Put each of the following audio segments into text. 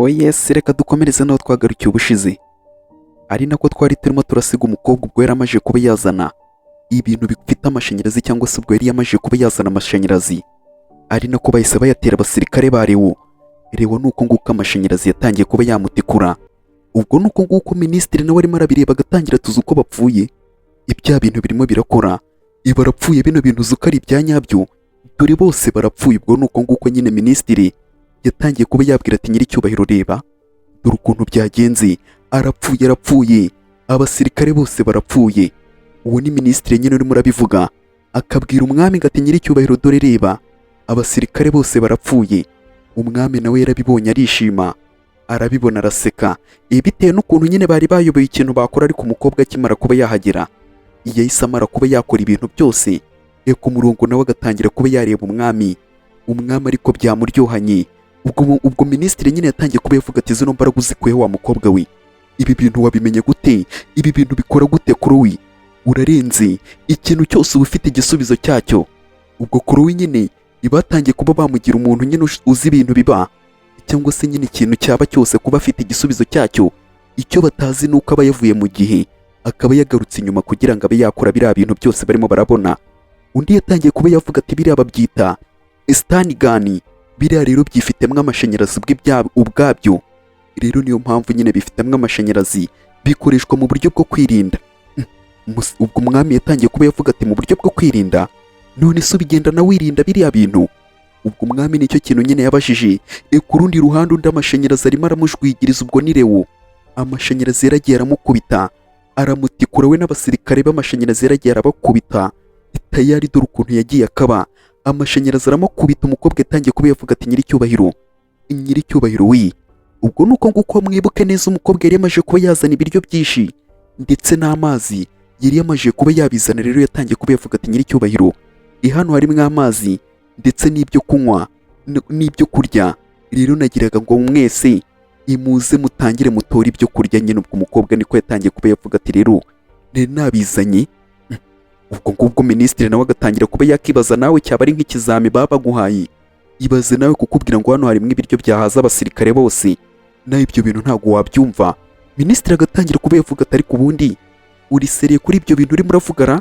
Oh yes, reka dukomereze n'aho twagarukiye ubushize, ari nako twari turimo turasiga umukobwa ubwo yari amaze kuba yazana ibintu bifite amashanyarazi, cyangwa se ubwo yari yamaze kuba yazana amashanyarazi, ari nako bahise bayatera abasirikare ba Leo. Leo ni uko nguko amashanyarazi yatangiye kuba yamutikura. Ubwo ni uko nguko minisitiri nawe arimo arabireba, agatangira tuzi uko bapfuye. Ibya bintu birimo birakora, barapfuye. Bino bintu uzi ko ari ibya nyabyo? Dore bose barapfuye. Ubwo ni uko nguko nyine minisitiri yatangiye kuba yabwira ati: "Nyiricyubahiro, reba dore ukuntu byagenze, arapfuye, arapfuye, abasirikare bose barapfuye." Uwo ni minisitiri nyine urimo urabivuga, akabwira umwami ngo ati: "Nyiricyubahiro, dore reba, abasirikare bose barapfuye." Umwami nawe yarabibonye, arishima, arabibona, araseka. Ibi bitewe n'ukuntu nyine bari bayoboye ikintu bakora. Ariko umukobwa akimara kuba yahagera, yahise amara kuba yakora ibintu byose ku murongo, nawe agatangira kuba yareba umwami. Umwami ariko byamuryohanye. Ubwo minisitiri nyine yatangiye kuba yavuga ati: "Zino mbaraga uzikuyeho, wa mukobwa we? Ibi bintu wabimenye gute? Ibi bintu bikora gute? Kuruwi urarenze, ikintu cyose uba ufite igisubizo cyacyo." Ubwo Kuruwi nyine batangiye kuba bamugira umuntu nyine uzi ibintu biba, cyangwa se nyine ikintu cyaba cyose kuba afite igisubizo cyacyo. Icyo batazi ni uko aba yavuye mu gihe, akaba yagarutse inyuma kugira ngo abe yakora biriya bintu byose barimo barabona. Undi yatangiye kuba yavuga ati: "Biriya babyita stun gun. Biriya rero byifitemo amashanyarazi ubwabyo. Rero niyo mpamvu nyine bifitemo amashanyarazi, bikoreshwa mu buryo bwo kwirinda." Ubwo umwami yatangiye kuba yavuga ati: "Mu buryo bwo kwirinda? None se ubigenda na wirinda biriya bintu?" Ubwo umwami nicyo kintu nyine yabajije. Ku rundi ruhande, undi amashanyarazi arimo aramujwigiriza. Ubwo ni Lewo, amashanyarazi yaragiye aramukubita, aramutikura, we n'abasirikare b'amashanyarazi yaragiye arabakubita. Tayari dore ukuntu yagiye akaba amashanyarazi aramukubita. Umukobwa yatangiye kuba yavuga ati: "Nyiricyubahiro, nyiricyubahiro wi." Ubwo ni uko nguko. Mwibuke neza, umukobwa yari yamaze kuba yazana ibiryo byinshi ndetse n'amazi, yari yamaze kuba yabizana. Rero yatangiye kuba yavuga ati: "Nyiricyubahiro, hano harimo amazi ndetse n'ibyo kunywa n'ibyo kurya. Rero nagiraga ngo mwese imuze mutangire mutore ibyo kurya." Nyine ubwo umukobwa niko yatangiye kuba yavuga ati: "Rero nari nabizanye." Ubwo ngubwo minisitiri nawe agatangira kuba yakibaza nawe, cyaba ari nk'ikizami baba baguhaye. Ibaze nawe kukubwira ngo hano harimo ibiryo byahaza abasirikare bose, nawe ibyo bintu ntabwo wabyumva. Minisitiri agatangira kuba yavuga ati: "Ariko ubundi uri sérieux kuri ibyo bintu urimo uravuga ra,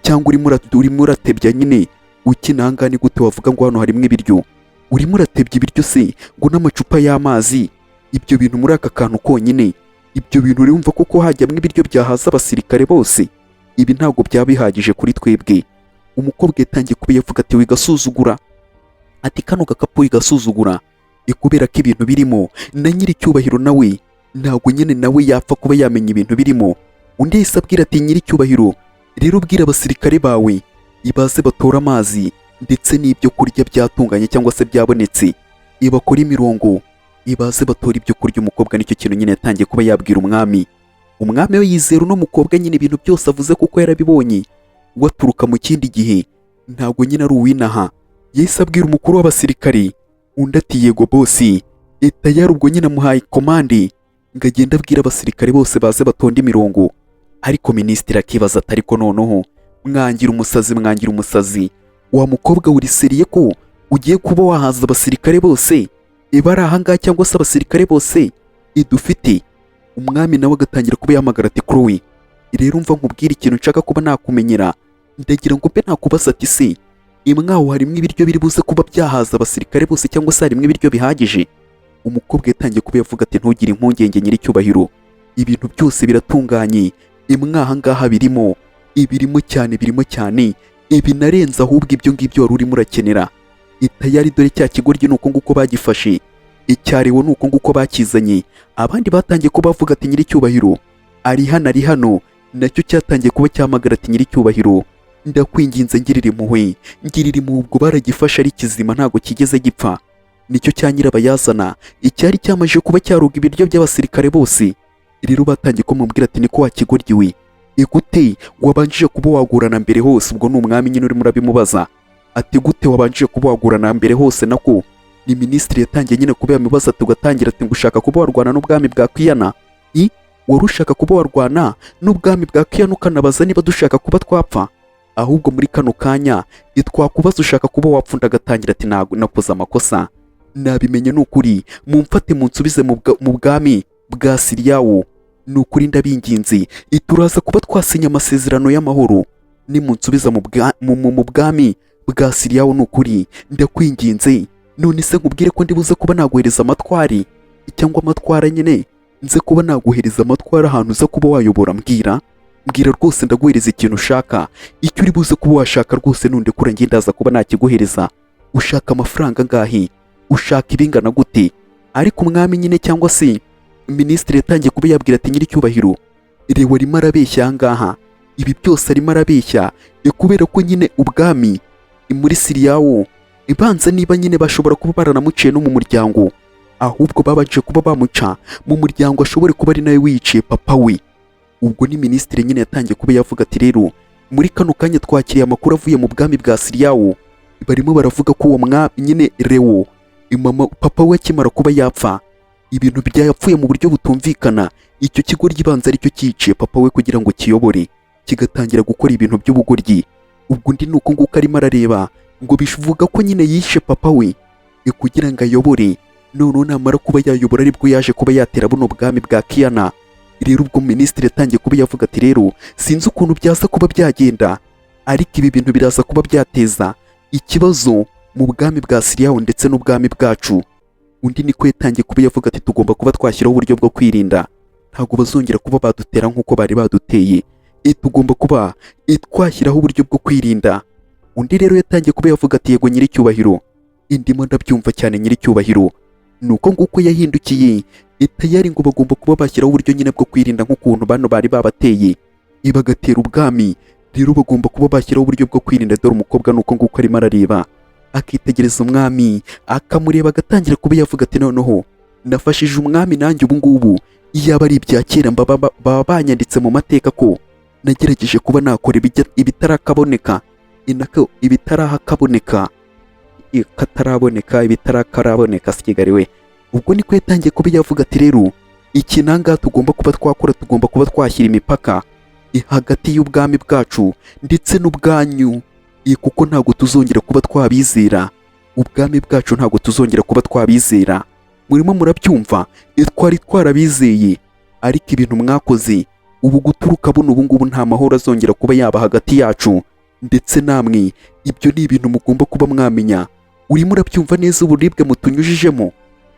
cyangwa urimo uratebya nyine ukina ahangaha? Ni gute wavuga ngo hano harimo ibiryo? Urimo uratebya ibiryo se ngo n'amacupa y'amazi, ibyo bintu muri aka kantu konyine? Ibyo bintu urumva koko hajyamo ibiryo byahaza abasirikare bose? Ibi ntabwo byaba bihagije kuri twebwe." Umukobwa yatangiye kuba yavuga ati: "Wigasuzugura," ati: "Kano gakapu wigasuzugura, kubera ko ibintu birimo na nyiricyubahiro nawe ntabwo nyine nawe yapfa kuba yamenya ibintu birimo." Undi yahise abwira ati: "Nyiricyubahiro, rero ubwira abasirikare bawe ibaze batore amazi ndetse n'ibyo kurya byatunganye cyangwa se byabonetse, ibakore imirongo, ibaze batore ibyo kurya." Umukobwa nicyo kintu nyine yatangiye kuba yabwira umwami. Umwami we yizera uno mukobwa nyine ibintu byose avuze, kuko yarabibonye waturuka mu kindi gihe, ntabwo nyine ari uwinaha. Yahise abwira umukuru w'abasirikari, undi ati: "Yego boss." Tayari ubwo nyine amuhaye commande ngo agende abwira abasirikare bose baze batonde imirongo. Ariko minisitiri akibaza ati: "Ariko noneho mwangira umusazi, mwangira umusazi. Wa mukobwa, uri sérieux ko ugiye kuba wahaza abasirikare bose bari ahangaha, cyangwa se abasirikare bose idufite?" Umwami nawe agatangira kuba yahamagara ati: "Chloe, rero umva nkubwire ikintu nshaka kuba nakumenyera. Ndagira ngo mbe nakubaza ati: se imwaho harimo ibiryo biri buze kuba byahaza abasirikare bose, cyangwa se harimo ibiryo bihagije?" Umukobwa yatangiye kuba yavuga ati: "Ntugire impungenge, nyiricyubahiro, ibintu byose biratunganye. Imwaha ngaha birimo, ibirimo cyane, birimo cyane, ibinarenze ahubwo ibyo ngibyo wari urimo urakenera." Itayari dore cya kigoryi ni uko nguko bagifashe, icyariwo ni uko nguko bakizanye. Abandi batangiye kuba bavuga ati: "Nyiricyubahiro, ari hano, ari hano." Nacyo cyatangiye kuba cyamagara ati: "Nyiricyubahiro, ndakwinginze, ngirira impuhwe, ngirira impuhwe." Ubwo baragifashe ari kizima, ntabwo kigeze gipfa. Nicyo cya nyirabayazana icyari cyamaze kuba cyaruga ibiryo by'abasirikare bose. Rero batangiye kumubwira ati: "Niko wa kigoryi we, igute wabanjije kuba wagurana mbere hose?" Ubwo ni umwami nyine urimo urabimubaza ati: "Gute wabanjije kuba wagurana mbere hose?" Nako ni minisitiri yatangiye nyine kuba yamubaza ati, ugatangira ati: "Ngo ushaka kuba warwana n'ubwami bwa Kiyana? I wari ushaka kuba warwana n'ubwami bwa Kiyana, ukanabaza niba dushaka kuba twapfa? Ahubwo muri kano kanya twakubaza ushaka kuba wapfunda?" Agatangira ati: "Ntabwo nakoze amakosa." Nabimenye, ni ukuri, mumfate munsubize mu bwami bwa Siriyawo. Ni ukuri ndabinginze, turaza kuba twasinya amasezerano y'amahoro nimunsubiza mu bwami bwa Siriyawo. Ni ukuri ndakwinginze. None se nkubwire ko ndibuze kuba naguhereza amatwari cyangwa amatwara nyine, nze kuba naguhereza amatwara ahantu uza kuba wayobora? Mbwira, mbwira rwose, ndaguhereza ikintu ushaka, icyo uri buze kuba washaka rwose. Nundekura njye ndaza kuba nakiguhereza. Ushaka amafaranga angahe? Ushaka ibingana gute? Ariko umwami nyine cyangwa se minisitiri yatangiye kuba yabwira ati: "Nyiricyubahiro, reba, arimo arabeshya aha ngaha, ibi byose arimo arabeshya, kubera ko nyine ubwami muri Siriyawo ibanza niba nyine bashobora kuba baranamuciye no mu muryango, ahubwo babanje kuba bamuca mu muryango, ashobore kuba ari nawe wiyiciye papa we." Ubwo ni minisitiri nyine yatangiye kuba yavuga ati: "Rero muri kano kanya twakiriye amakuru avuye mu bwami bwa Siriyawo, barimo baravuga ko uwo mwami nyine Lewo, mama papa we akimara kuba yapfa, ibintu byapfuye mu buryo butumvikana. Icyo kigo ry'ibanze aricyo cyiciye papa we kugira ngo kiyobore, kigatangira gukora ibintu by'ubugoryi." Ubwo undi ni uko nguko arimo arareba ngo bivuga ko nyine yishe papa we kugira ngo ayobore, noneho namara kuba yayobora aribwo yaje kuba yatera buno bwami bwa Kiyana. Rero ubwo minisitiri yatangiye kuba yavuga ati: "Rero sinzi ukuntu byaza kuba byagenda, ariko ibi bintu biraza kuba byateza ikibazo mu bwami bwa Siriyawo ndetse n'ubwami bwacu." Undi niko yatangiye kuba yavuga ati: "Tugomba kuba twashyiraho uburyo bwo kwirinda, ntabwo bazongera kuba badutera nk'uko bari baduteye. Tugomba kuba twashyiraho uburyo bwo kwirinda." Undi rero yatangiye kuba yavuga ati: "Yego nyiricyubahiro, indimo ndabyumva cyane nyiricyubahiro." Ni uko nguko yahindukiye tayari ngo bagomba kuba bashyiraho uburyo nyine bwo kwirinda nk'ukuntu bano bari babateye bagatera ubwami. Rero bagomba kuba bashyiraho uburyo bwo kwirinda. Dore umukobwa ni uko nguko arimo arareba, akitegereza umwami, akamureba, agatangira kuba yavuga ati: "Noneho nafashije umwami nanjye ubu ngubu, iyaba ari ibya kera baba banyanditse mu mateka ko nagerageje kuba nakora ibitarakaboneka, inako ibitarahakaboneka, kataraboneka, ibitarakaraboneka." Si Kigali we! Ubwo niko yatangiye kuba yavuga ati: "Rero iki nangaha tugomba kuba twakora, tugomba kuba twashyira imipaka hagati y'ubwami bwacu ndetse n'ubwanyu, kuko ntabwo tuzongera kuba twabizera. Ubwami bwacu ntabwo tuzongera kuba twabizera. Murimo murabyumva? Twari twarabizeye, ariko ibintu mwakoze ubu, guturuka buno ubu ngubu nta mahoro azongera kuba yaba hagati yacu ndetse namwe. Ibyo ni ibintu mugomba kuba mwamenya. Urimo urabyumva neza uburibwe mutunyujijemo?"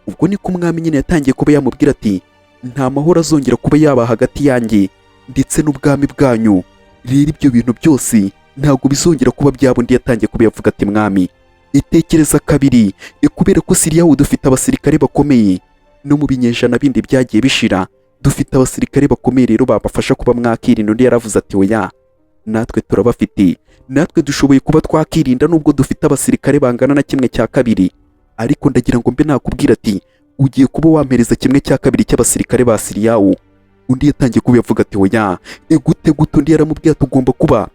Ubwo niko umwami nyine yatangiye kuba yamubwira ati: "Nta mahoro azongera kuba yaba hagati yanjye ndetse n'ubwami bwanyu. Rero ibyo bintu byose ntabwo bizongera kuba byaba." Undi yatangiye kuba yavuga ati: "Mwami, itekereza kabiri, kubera ko Siriya dufite abasirikare bakomeye, no mu binyejana bindi byagiye bishira dufite abasirikare bakomeye, rero babafasha kuba mwakirinda." Undi yaravuze ati: "Oya, natwe turabafite, natwe dushoboye kuba twakirinda nubwo dufite abasirikare bangana na 1/2, ariko ndagira ngo mbe nakubwira ati ugiye kuba wampereza 1/2 cy'abasirikare ba Siriyawo." Undi yatangiye kuba yavuga ati: "Oya, gute gute?" Undi yaramubwiye ati: "Ugomba kuba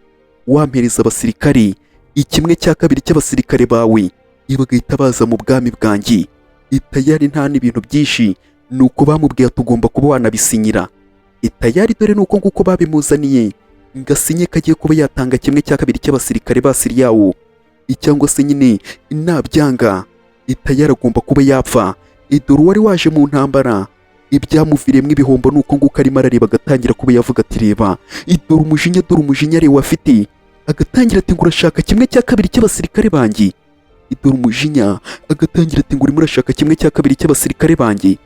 wampereza abasirikare, 1/2 cy'abasirikare bawe, bagahita baza mu bwami bwanjye itayari." Nta n'ibintu byinshi, ni uko bamubwiye ati: "Ugomba kuba wanabisinyira itayari." Dore ni uko nguko babimuzaniye ngo asinye ko agiye kuba yatanga 1/2 cy'abasirikare ba Siriyawo, cyangwa se nyine nabyanga itayari agomba kuba yapfa. Dore uwari waje mu ntambara ibyamuviriyemo ibihombo, ni uko nguko arimo arareba, agatangira kuba yavuga ati: "Reba, dore umujinya, dore umujinya areba afite." Agatangira ati: "Ngo urashaka 1/2 cy'abasirikare banjye?" Dore umujinya. Agatangira ati: "Ngo urimo urashaka 1/2 cy'abasirikare banjye?"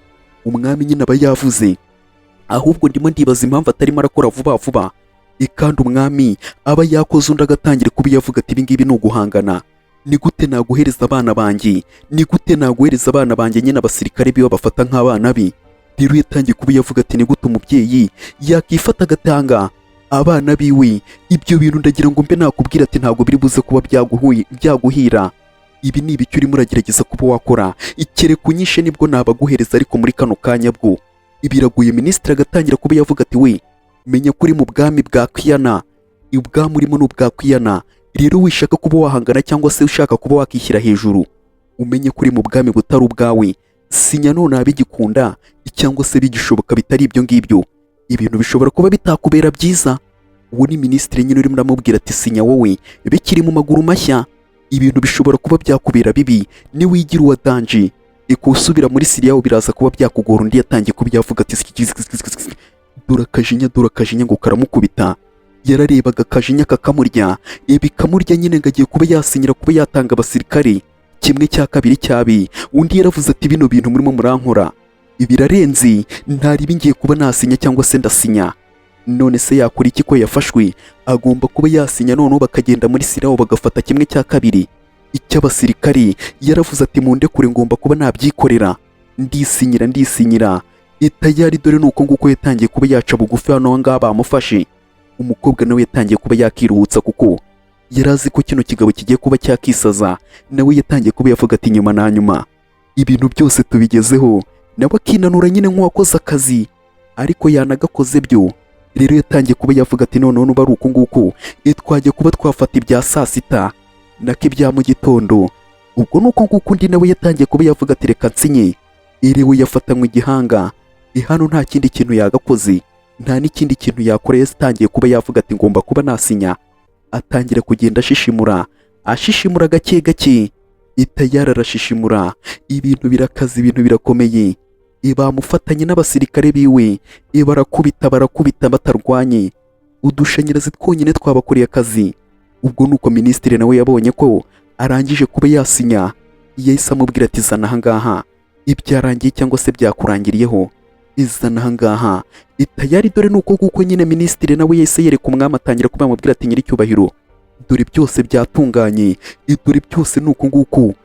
Umwami nyine aba yavuze, ahubwo ndimo ndibaza impamvu atarimo arakora vuba vuba, kandi umwami aba yakoze. Undi agatangira kuba yavuga ati: "Ibi ngibi ni uguhangana. Ni gute naguhereza abana banjye? Ni gute naguhereza abana banjye?" Nyine abasirikare biwe bafata nk'abana be. Rero yatangiye kuba yavuga ati: "Ni gute umubyeyi yakifata agatanga abana biwe? Ibyo bintu ndagira ngo mbe nakubwira ati ntabwo biri buze kuba byaguhira. Ibi ni ibiki urimo uragerageza kuba wakora? Ikereka unyishe nibwo nabaguhereza, ariko muri kano kanya bwo biragoye." Minisitiri agatangira kuba yavuga ati: "We, menya ko uri mu bwami bwa Kiyana, ubwami urimo ni ubwa Kiyana. Rero wishaka kuba wahangana cyangwa se ushaka kuba wakishyira hejuru, umenye ko uri mu bwami butari ubwawe. Sinya none bigikunda cyangwa se bigishoboka, bitari ibyo ngibyo ibintu bishobora kuba bitakubera byiza." Uwo ni minisitiri nyine urimo uramubwira ati: "Sinya wowe bikiri mu maguru mashya, ibintu bishobora kuba byakubera bibi niwigira uwa danger." Ikusubira muri Siriya biraza kuba byakugora. Undi yatangiye kuba yavuga ati dore akajinya, dore akajinya ngo karamukubita. Yararebaga akajinya kakamurya, bikamurya nyine, ngo agiye kuba yasinyira kuba yatanga abasirikare 1/2 cyabi. Undi yaravuze ati bino bintu murimo murankora birarenze, ntaribi, ngiye kuba nasinya cyangwa se ndasinya. None se yakora iki ko yafashwe? Agomba kuba yasinya, noneho bakagenda muri Siriya bagafata 1/2 icy'abasirikari. Yaravuze ati mundekure, ngomba kuba nabyikorera, ndisinyira, ndisinyira itayari. Dore ni uko nguko yatangiye kuba yaca bugufi. Hano ngaha bamufashe, umukobwa nawe yatangiye kuba yakiruhutsa, kuko yari azi ko kino kigabo kigiye kuba cyakisaza. Nawe yatangiye kuba yavuga ati nyuma na nyuma ibintu byose tubigezeho. Nawe akinanura nyine nk'uwakoze akazi, ariko yanagakoze byo. Rero yatangiye kuba yavuga ati noneho nuba ari uku nguku, twajya kuba twafata ibya saa sita nako ibya mu gitondo. Ubwo ni uko nguko undi nawe yatangiye kuba yavuga ati reka nsinye. Iriwe yafatanywe igihanga hano, nta kindi kintu yagakoze, nta n'ikindi kintu yakora. Yatangiye kuba yavuga ati ngomba kuba nasinya. Atangira kugenda ashishimura, ashishimura gake gake, itayari arashishimura. Ibintu birakaze, ibintu birakomeye. Bamufatanye n'abasirikare biwe, barakubita, barakubita batarwanye, udushanyarazi twonyine twabakoreye akazi. Ubwo nuko minisitiri nawe yabonye ko arangije kuba yasinya, yahise amubwira ati zana ahangaha, ibyarangiye cyangwa se byakurangiriyeho, izana ahangaha itayari. Dore nuko nguko nyine minisitiri nawe yahise yereka umwami, atangira kuba yamubwira ati nyiricyubahiro, dore byose byatunganye, dore byose ni uku nguku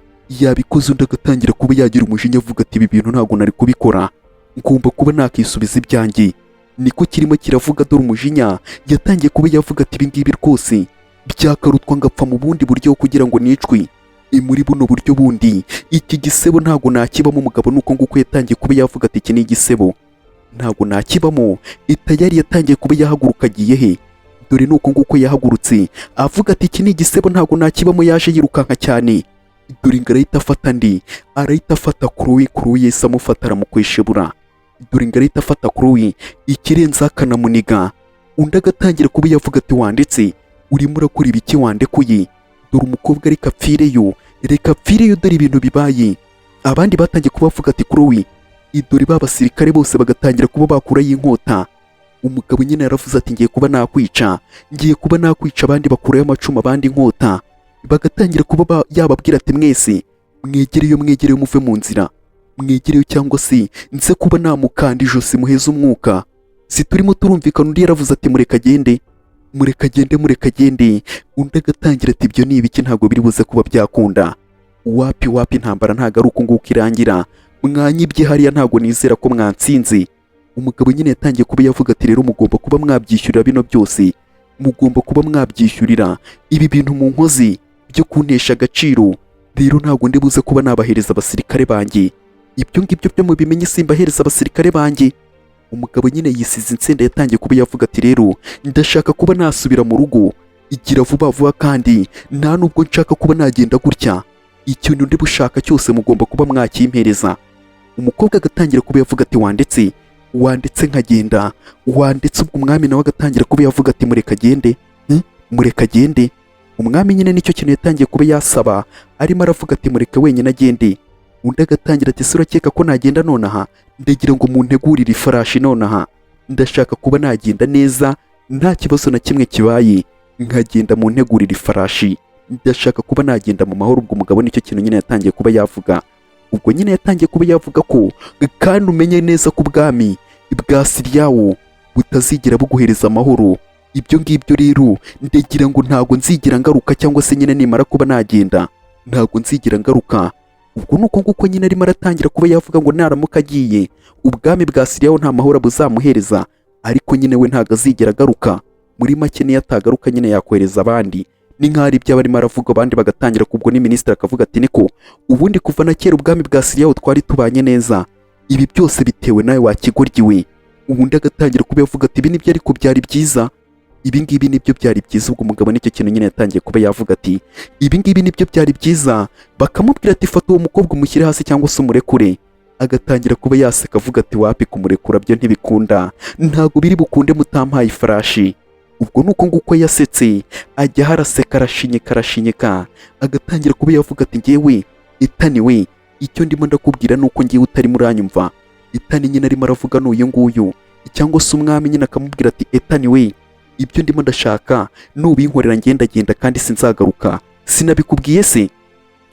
yabikoze. Undi agatangira kuba yagira umujinya, avuga ati ibi bintu ntabwo nari kubikora, ngomba kuba nakisubiza ibyanjye. Niko kirimo kiravuga. Dore umujinya yatangiye kuba yavuga ati ibi ngibi rwose byakarutwa ngapfa mu bundi buryo kugira ngo nicwe muri buno buryo bundi, iki gisebo ntabwo nakibamo. Umugabo nuko nguko yatangiye kuba yavuga ati iki ni igisebo, ntabwo nakibamo. Itayari yatangiye kuba yahaguruka. Agiye he? Dore nuko nguko yahagurutse avuga ati iki ni igisebo, ntabwo nakibamo. Yaje yirukanka cyane. Dore ngo arahita afata ndi, arahita afata Chloe. Chloe yahise amufata, aramukweshebura. Dore ngo arahita afata Chloe, ikirenze akanamuniga. Undi agatangira kuba yavuga ati wanditse urimo urakora ibiki, wandekuye? Dore umukobwa, reka apfireyo, reka apfireyo. Dore ibintu bibaye, abandi batangiye kuba bavuga ati Chloe. Dore ba basirikare bose bagatangira kuba bakurayo inkota. Umugabo nyine yaravuze ati ngiye kuba nakwica, ngiye kuba nakwica. Abandi bakurayo amacumu, abandi inkota, bagatangira kuba yababwira ati mwese mwegereyo, mwegereyo, muve mu nzira, mwegereyo, cyangwa se nze kuba namukanda ijosi muheze umwuka. Si turimo turumvikana? Undi yaravuze ati mureka agende, mureka agende, mureka agende. Undi agatangira ati ibyo ni ibiki? Ntabwo biri buze kuba byakunda. Wapi, wapi, intambara ntabwo ari uku nguku irangira. Mwanyibye hariya, ntabwo nizera ko mwatsinze. Umugabo nyine yatangiye kuba yavuga ati rero mugomba kuba mwabyishyurira bino byose, mugomba kuba mwabyishyurira ibi bintu mu nkozi byo kuntesha agaciro. Rero ntabwo ndi buze kuba nabahereza abasirikare banjye, ibyo ngibyo byo mubimenye, simbahereza abasirikare banjye. Umugabo nyine yisize insenda. Yatangiye kuba yavuga ati rero ndashaka kuba nasubira mu rugo, igira vuba vuba, kandi nta nubwo nshaka kuba nagenda gutya. Ikintu ndi bushaka cyose mugomba kuba mwakimpereza. Umukobwa agatangira kuba yavuga ati wandetse, wandetse nkagenda, wandetse. Ubwo umwami nawe agatangira kuba yavuga ati mureka agende, Mureka agende. Umwami nyine nicyo kintu yatangiye kuba yasaba, arimo aravuga ati mureke wenyine agende. Undi agatangira ati ese urakeka ko nagenda nonaha? Ndagira ngo muntegurire ifarashi nonaha, ndashaka kuba nagenda neza nta kibazo na kimwe kibaye, nkagenda, muntegurire ifarashi, ndashaka kuba nagenda mu mahoro. Ubwo umugabo nicyo kintu nyine yatangiye kuba yavuga. Ubwo nyine yatangiye kuba yavuga ko kandi umenye neza ko ubwami bwa Siriyawo butazigera buguhereza amahoro. Ibyo ngibyo rero ndagira ngo ntabwo nzigera ngaruka, cyangwa se nyine nimara kuba nagenda ntabwo nzigera ngaruka. Ubwo ni uko nguko nyine arimo aratangira kuba yavuga ngo naramuka agiye, ubwami bwa Siriyawo nta mahoro buzamuhereza, ariko nyine we ntabwo azigera agaruka. Muri make niyo atagaruka nyine yakohereza abandi, ni nk'aho ari ibyo arimo aravuga. Abandi bagatangira kubwo ni minisitiri akavuga ati niko ubundi kuva na kera ubwami bwa Siriyawo twari tubanye neza, ibi byose bitewe nawe wakigoryi we. Ubundi agatangira kuba yavuga ati ibi nibyo ariko byari byiza, ibi ngibi nibyo byari byiza. Ubwo umugabo nicyo kintu nyine yatangiye kuba yavuga ati ibi ngibi nibyo byari byiza. Bakamubwira ati fata uwo mukobwa umushyire hasi cyangwa se umurekure. Agatangira kuba yaseka, avuga ati wapi, kumurekura byo ntibikunda, ntabwo biri bukunde mutampaye ifarashi. Ubwo ni uko nguko yasetse, ajya araseka, arashinyika, arashinyika, agatangira kuba yavuga ati ngewe itaniwe. Icyo ndimo ndakubwira ni uko ngiye utarimo uranyumva. Etani nyine arimo aravuga n'uyu nguyu, cyangwa se umwami nyine akamubwira ati: "Etani we, ibyo ndimo ndashaka nubinkorera ngendagenda kandi sinzagaruka. Sinabikubwiye se?"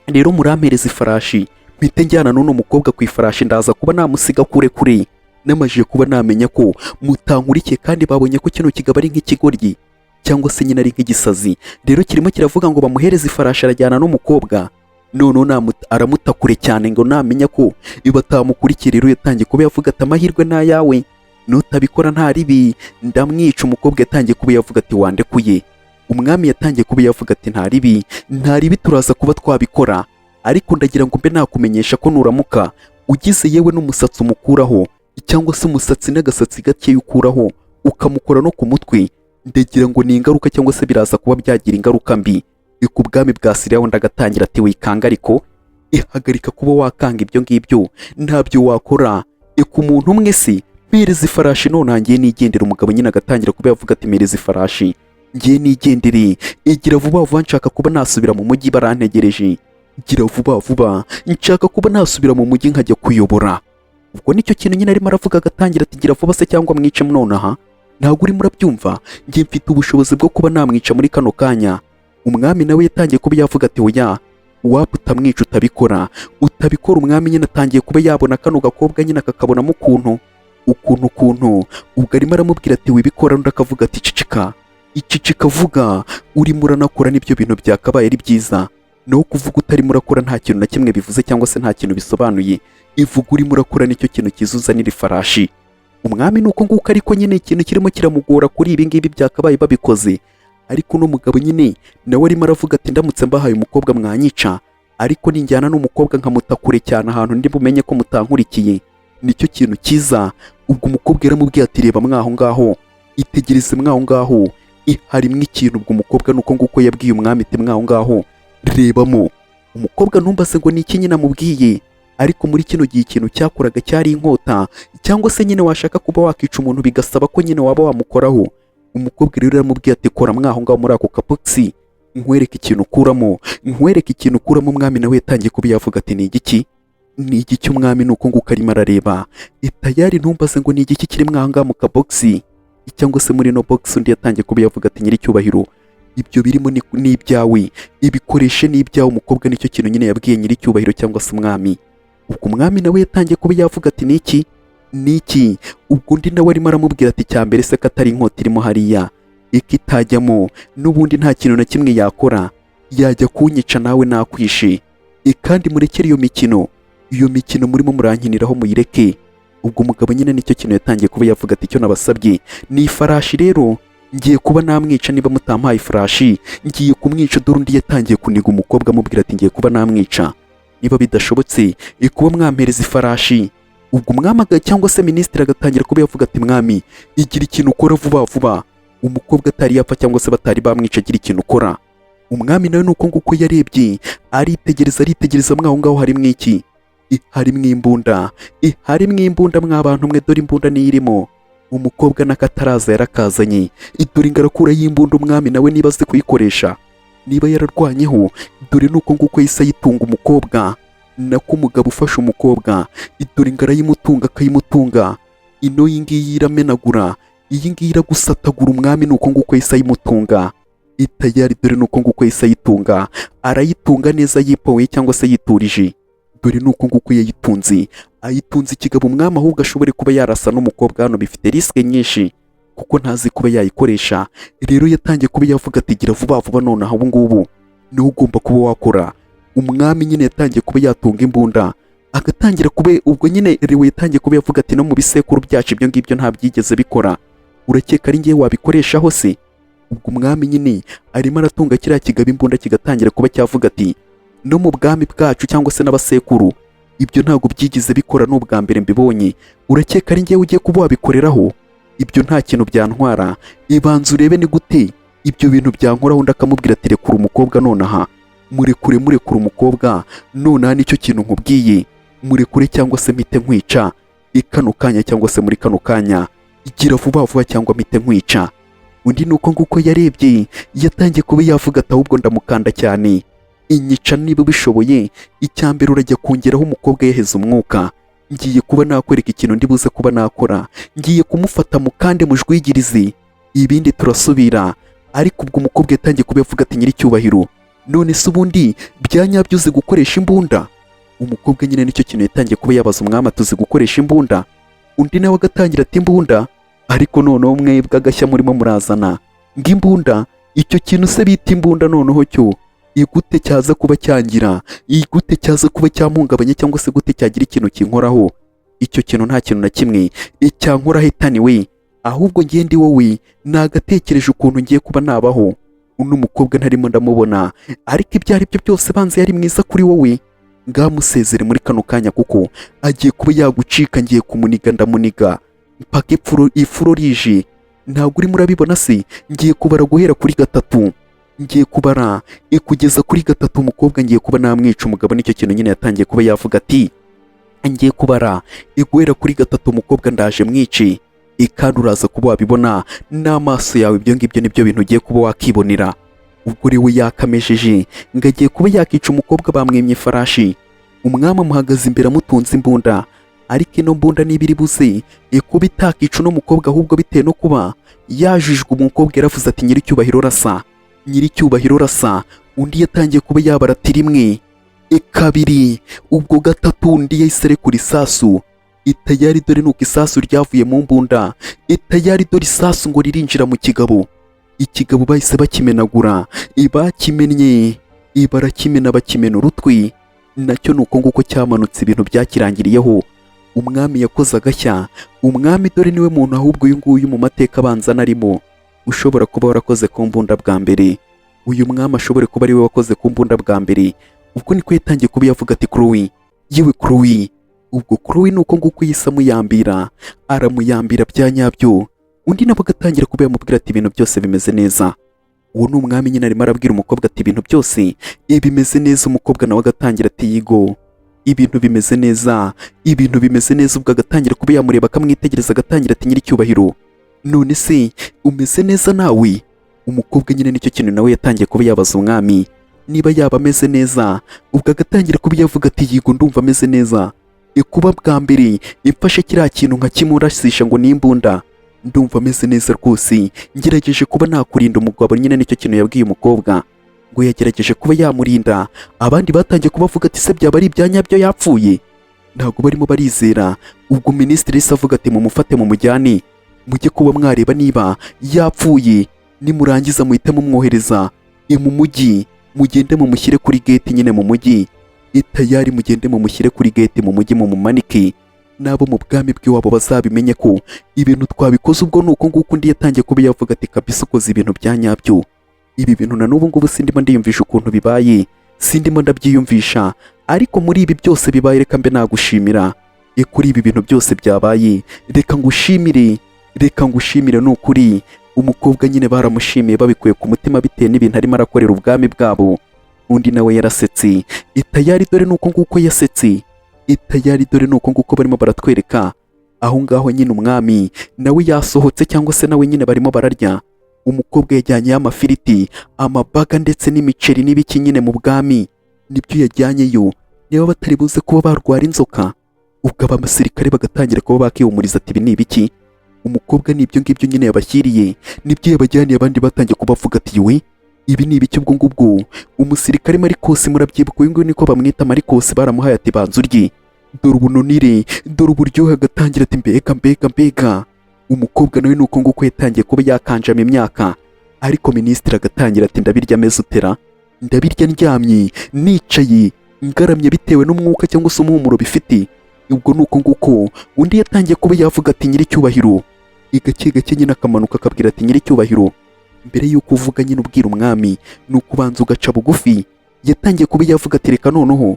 Rero murampereza ifarashi, mpite njyana n'uno mukobwa ku ifarashi, ndaza kuba namusiga kure kure namajije kuba namenya ko mutankurikiye. Kandi babonye ko kino kigabo ari nk'ikigoryi, cyangwa se nyine ari nk'igisazi. Rero kirimo kiravuga ngo bamuhereze ifarashi, arajyana n'umukobwa, noneho aramuta kure cyane ngo namenya ko batamukurikiye. Rero yatangiye kuba yavuga ati: "Amahirwe ni ayawe, nutabikora nta ribi, ndamwica." Umukobwa yatangiye kuba yavuga ati: "Wandekuye?" Umwami yatangiye kuba yavuga ati: "Nta ribi, nta ribi, turaza kuba twabikora, ariko ndagira ngo mbe nakumenyesha ko nuramuka ugize yewe n'umusatsi umukuraho, cyangwa se umusatsi n'agasatsi gakeya ukuraho ukamukora no ku mutwe, ndagira ngo ni ingaruka, cyangwa se biraza kuba byagira ingaruka mbi ku bwami bwa Siriya." Wundi agatangira ati: "Wikanga, ariko ihagarika kuba wakanga ibyo ngibyo, ntabyo wakora ku muntu umwe se? Mpereza ifarashi none ngiye nigendera." Umugabo nyine agatangira kuba yavuga ati: "Mpereza ifarashi ngiye nigendere, igira vuba vuba, nshaka kuba nasubira mu mujyi, barantegereje. Gira vuba vuba, nshaka kuba nasubira mu mujyi nkajya kuyobora." Ubwo nicyo kintu nyine arimo aravuga, agatangira ati: "Gira vuba se cyangwa mwice nonaha. Ntabwo urimo urabyumva? Njye mfite ubushobozi bwo kuba namwica muri kano kanya." Umwami nawe yatangiye kuba yavuga ati: "Oya, wapa, utamwica, utabikora, utabikora." Umwami nyine atangiye kuba yabona kano gakobwa nyine, akakabonamo ukuntu ukuntu ukuntu. Ubwo arimo aramubwira ati: "Wibikora." Undi akavuga ati: "Cicika, icicika, vuga urimo uranakora, n'ibyo bintu byakabaye ari byiza. Naho kuvuga utarimo urakora nta kintu na kimwe bivuze, cyangwa se nta kintu bisobanuye. Ivuga urimo urakora, nicyo kintu cyiza, uzanira ifarashi." Umwami ni uko nguko, ariko nyine ikintu kirimo kiramugora kuri ibi ngibi byakabaye babikoze. Ariko uno mugabo nyine nawe arimo aravuga ati: "Ndamutse mbahaye umukobwa mwanyica, ariko ninjyana n'umukobwa nkamuta kure cyane ahantu ndi bumenye ko mutankurikiye, nicyo kintu cyiza." Ubwo umukobwa yaramubwiye ati: "Reba mwaho ngaho, itegereze mwaho ngaho, harimo ikintu." Ubwo umukobwa nuko nguko yabwiye umwami ati: "Mwaho ngaho rebamo." Umukobwa ntumbaze ngo ni iki nyine amubwiye, ariko muri kino gihe ikintu cyakoraga cyari inkota, cyangwa se nyine washaka kuba wakica umuntu bigasaba ko nyine waba wamukoraho. Umukobwa rero yaramubwiye ati: "Kora mwaho ngaho muri ako kabogisi, nkwereke ikintu ukuramo, nkwereke ikintu ukuramo." Umwami nawe yatangiye kuba yavuga ati: "Ni igiki? Ni igiki?" Umwami ni uko nguko arimo arareba itayari. Ntumbaze ngo ni igiki kiri mwaho ngaho mu kabogisi, cyangwa se muri ino bogisi. Undi yatangiye kuba yavuga ati: "Nyiricyubahiro, ibyo birimo ni ibyawe, ibikoreshe ni ibyawe." Umukobwa nicyo kintu nyine yabwiye nyiricyubahiro cyangwa se umwami. Ubwo umwami nawe yatangiye kuba yavuga ati: "Ni iki? Ni iki?" Ubwo undi nawe arimo aramubwira ati: "Cya mbere se ko atari inkota irimo hariya, ikitajyamo n'ubundi nta kintu na kimwe yakora, yajya kunyica nawe nakwishe. Kandi murekere iyo mikino, iyo mikino murimo murankiniraho muyireke." Ubwo umugabo nyine nicyo kintu yatangiye kuba yavuga ati: "Icyo nabasabye ni ifarashi, rero ngiye kuba namwica niba mutampaye ifarashi, ngiye kumwica." Dore undi yatangiye kuniga umukobwa, amubwira ati: "Ngiye kuba namwica niba bidashobotse kuba mwampereza ifarashi." Ubwo umwami cyangwa se minisitiri agatangira kuba yavuga ati: "Mwami, igira ikintu ukora vuba vuba, umukobwa atari yapfa cyangwa se batari bamwica, agira ikintu ukora." Umwami nawe ni uko nguko yarebye, aritegereza, aritegereza mwaho ngaho harimo iki? Harimo imbunda, harimo imbunda mwa bantu mwe. Dore imbunda niyo irimo. Umukobwa n'akataraza yarakazanye. Dore ingarakura y'imbunda. Umwami nawe niba azi kuyikoresha, niba yararwanyeho, dore nuko nguko yahise ayitunga umukobwa, nako umugabo ufashe umukobwa. Dore ingara yimutunga, akayimutunga. Ino iyi ngiyi iramenagura, iyi ngiyi iragusatagura. Umwami nuko nguko yahise ayimutunga itayari. Dore nuko nguko yahise ayitunga, arayitunga neza yipoye cyangwa se yiturije. Dore nuko nguko yayitunze, ayitunze ikigabo. Umwami ahubwo ashobore kuba yarasa n'umukobwa hano bifite risk nyinshi, kuko ntazi kuba yayikoresha. Rero yatangiye kuba yavuga ati: "Gira vuba vuba nonaha, ubu ngubu niwe ugomba kuba wakora." Umwami nyine yatangiye kuba yatunga imbunda, agatangira kuba ubwo nyine rewe yatangiye kuba yavuga ati: "No mu bisekuru byacu ibyo ngibyo nta byigeze bikora, urakeka ari ngewe wabikoreshaho se?" Ubwo umwami nyine arimo aratunga kiriya kigabo imbunda, kigatangira kuba cyavuga ati: "No mu bwami bwacu cyangwa se n'abasekuru ibyo ntabwo byigeze bikora, ni ubwa mbere mbibonye, urakeka ari ngewe ugiye kuba wabikoreraho? Ibyo nta kintu byantwara, ibanza urebe ni gute ibyo bintu byankoraho." Undi akamubwira ati: "Rekura umukobwa nonaha, murekure, murekure umukobwa nonaha, nicyo kintu nkubwiye, murekure cyangwa se mpite nkwica kano kanya, cyangwa se muri kano kanya, igira vuba vuba cyangwa mpite nkwica." Undi ni uko nguko yarebye, yatangiye kuba yavuga ati: "Ahubwo ndamukanda cyane." Inyica niba ubishoboye. Icya mbere urajya kongeraho umukobwa yaheze umwuka. Ngiye kuba nakwereka ikintu ndi buze kuba nakora. Ngiye kumufata mukande mujwigirize, ibindi turasubira. Ariko ubwo umukobwa yatangiye kuba yavuga ati: "Nyiricyubahiro, none se ubundi bya nyabyo uzi gukoresha imbunda?" Umukobwa nyine nicyo kintu yatangiye kuba yabaza umwami ati: "Uzi gukoresha imbunda?" Undi nawe agatangira ati: "Imbunda? Ariko noneho mwebwe agashya murimo murazana ngo imbunda! Icyo kintu se bita imbunda noneho cyo igute cyaza kuba cyangira igute, cyaza kuba cyamuhungabanya, cyangwa se gute cyagira ikintu kinkoraho? Icyo kintu nta kintu na kimwe icyankoraho itaniwe. Ahubwo ngiye ndi wowe nagatekereje ukuntu ngiye kuba nabaho." Uno mukobwa ntarimo ndamubona, ariko ibyo ari byo byose banze yari mwiza kuri wowe. Ngamusezere muri kano kanya kuko agiye kuba yagucika. Ngiye kumuniga, ndamuniga mpaka ifuro ifuro rije. Ntabwo urimo urabibona se? Ngiye kubara guhera kuri gatatu, ngiye kubara kugeza kuri gatatu, umukobwa ngiye kuba namwica. Umugabo nicyo kintu nyine yatangiye kuba yavuga ati: "Ngiye kubara guhera kuri gatatu, umukobwa ndaje mwice, kandi uraza kuba wabibona n'amaso yawe." Ibyo ngibyo nibyo bintu ugiye kuba wakibonera. Ubwo rero yakamejeje ngo agiye kuba yakica umukobwa. Bamwimye ifarashi, umwami amuhagaze imbere amutunze imbunda. Ariko ino mbunda niba iri buze kuba itakica uno mukobwa, ahubwo bitewe no kuba yajijwe, umukobwa yaravuze ati: "Nyiricyubahiro, rasa! Nyiricyubahiro, rasa!" Undi yatangiye kuba yabara ati: "Rimwe, kabiri." Ubwo gatatu undi yahise arekura isasu. Itayari dore nuko isasu ryavuye mu mbunda. Itayari dore isasu ngo ririnjira mu kigabo. Ikigabo bahise bakimenagura, bakimennye, barakimena, bakimena urutwi. Nacyo ni uko nguko cyamanutse, ibintu byakirangiriyeho. Umwami yakoze agashya. Umwami dore niwe muntu ahubwo uyu nguyu mu mateka abanza anarimo ushobora kuba warakoze ku mbunda bwa mbere. Uyu mwami ashobore kuba ariwe wakoze ku mbunda bwa mbere. Ubwo niko yatangiye kuba yavuga ati: "Chloe, yewe Chloe." Ubwo Chloe ni uko nguko yise amuyambira, aramuyambira bya nyabyo. Undi nawe agatangira kuba yamubwira ati: "Ibintu byose bimeze neza." Uwo ni umwami nyine arimo arabwira umukobwa ati: "Ibintu byose bimeze neza." Umukobwa nawe agatangira ati: "Yigo, ibintu bimeze neza, ibintu bimeze neza." Ubwo agatangira kuba yamureba, akamwitegereza, agatangira ati: "Nyiricyubahiro, none se umeze neza nawe?" Umukobwa nyine nicyo kintu nawe yatangiye kuba yabaza umwami niba yaba ameze neza. Ubwo agatangira kuba yavuga ati: "Yigo, ndumva ameze neza. Kuba bwa mbere imfashe kiriya kintu nka kimurasisha ngo ni imbunda, ndumva ameze neza rwose. Ngerageje kuba nakurinda." Umugabo nyine nicyo kintu yabwiye umukobwa, ngo yagerageje kuba yamurinda. Abandi batangiye kubavuga ati: "Se byaba ari ibya nyabyo, yapfuye?" Ntabwo barimo barizera. Ubwo minisitiri yahise avuga ati: "Mumufate mumujyane, mujye kuba mwareba niba yapfuye. Nimurangiza muhite mumwohereza mu mujyi, mugende mumushyire kuri gate nyine mu mujyi. Itayari mugende mumushyire kuri gate mu mujyi, mumumanike, n'abo mu bwami bw'iwabo bazabimenye ko ibintu twabikoze." Ubwo ni uko nguko undi yatangiye kuba yavuga ati: "Kabisa ukoze ibintu bya nyabyo. Ibi bintu na n'ubu ngubu sindimo ndiyumvisha ukuntu bibaye, sindimo ndabyiyumvisha. Ariko muri ibi byose bibaye, reka mbe nagushimira. Kuri ibi bintu byose byabaye, reka ngushimire, reka ngushimire ni ukuri." Umukobwa nyine baramushimiye babikuye ku mutima bitewe n'ibintu arimo arakorera ubwami bwabo. Undi nawe yarasetse. Itayari dore ni uko nguko yasetse. Itayari dore ni uko nguko barimo baratwereka aho ngaho nyine umwami nawe yasohotse, cyangwa se nawe nyine barimo bararya. Umukobwa yajyanyeyo amafiriti, amabaga ndetse n'imiceri n'ibiki nyine mu bwami, nibyo yajyanyeyo. Niba batari buze kuba barwara inzoka. Ubwo abasirikare bagatangira kuba bakihumuriza ati: "Ibi ni ibiki?" Umukobwa ni ibyo ngibyo nyine yabashyiriye, nibyo yabajyaniye. Abandi batangiye kubavuga ati: "We, ibi ni ibiki?" Ubwo ngubwo umusirikare Marikosi, murabyibuka, uyu nguyu niko bamwita Marikosi, baramuhaye ati: "Banza urye, dore ubunonire, dore uburyohe." Agatangira ati: "Mbega, mbega, mbega!" Umukobwa nawe ni uko nguko yatangiye kuba yakanjama imyaka. Ariko minisitiri agatangira ati: "Ndabirya ameze utera? Ndabirya ndyamye, nicaye, ngaramye, bitewe n'umwuka cyangwa se umuhumuro bifite." Ubwo ni uko nguko undi yatangiye kuba yavuga ati: "Nyiricyubahiro." Gake gake nyine akamanuka akabwira ati: "Nyiricyubahiro, mbere y'uko uvuga nyine ubwira umwami ni ukubanza ugaca bugufi." Yatangiye kuba yavuga ati: "Reka noneho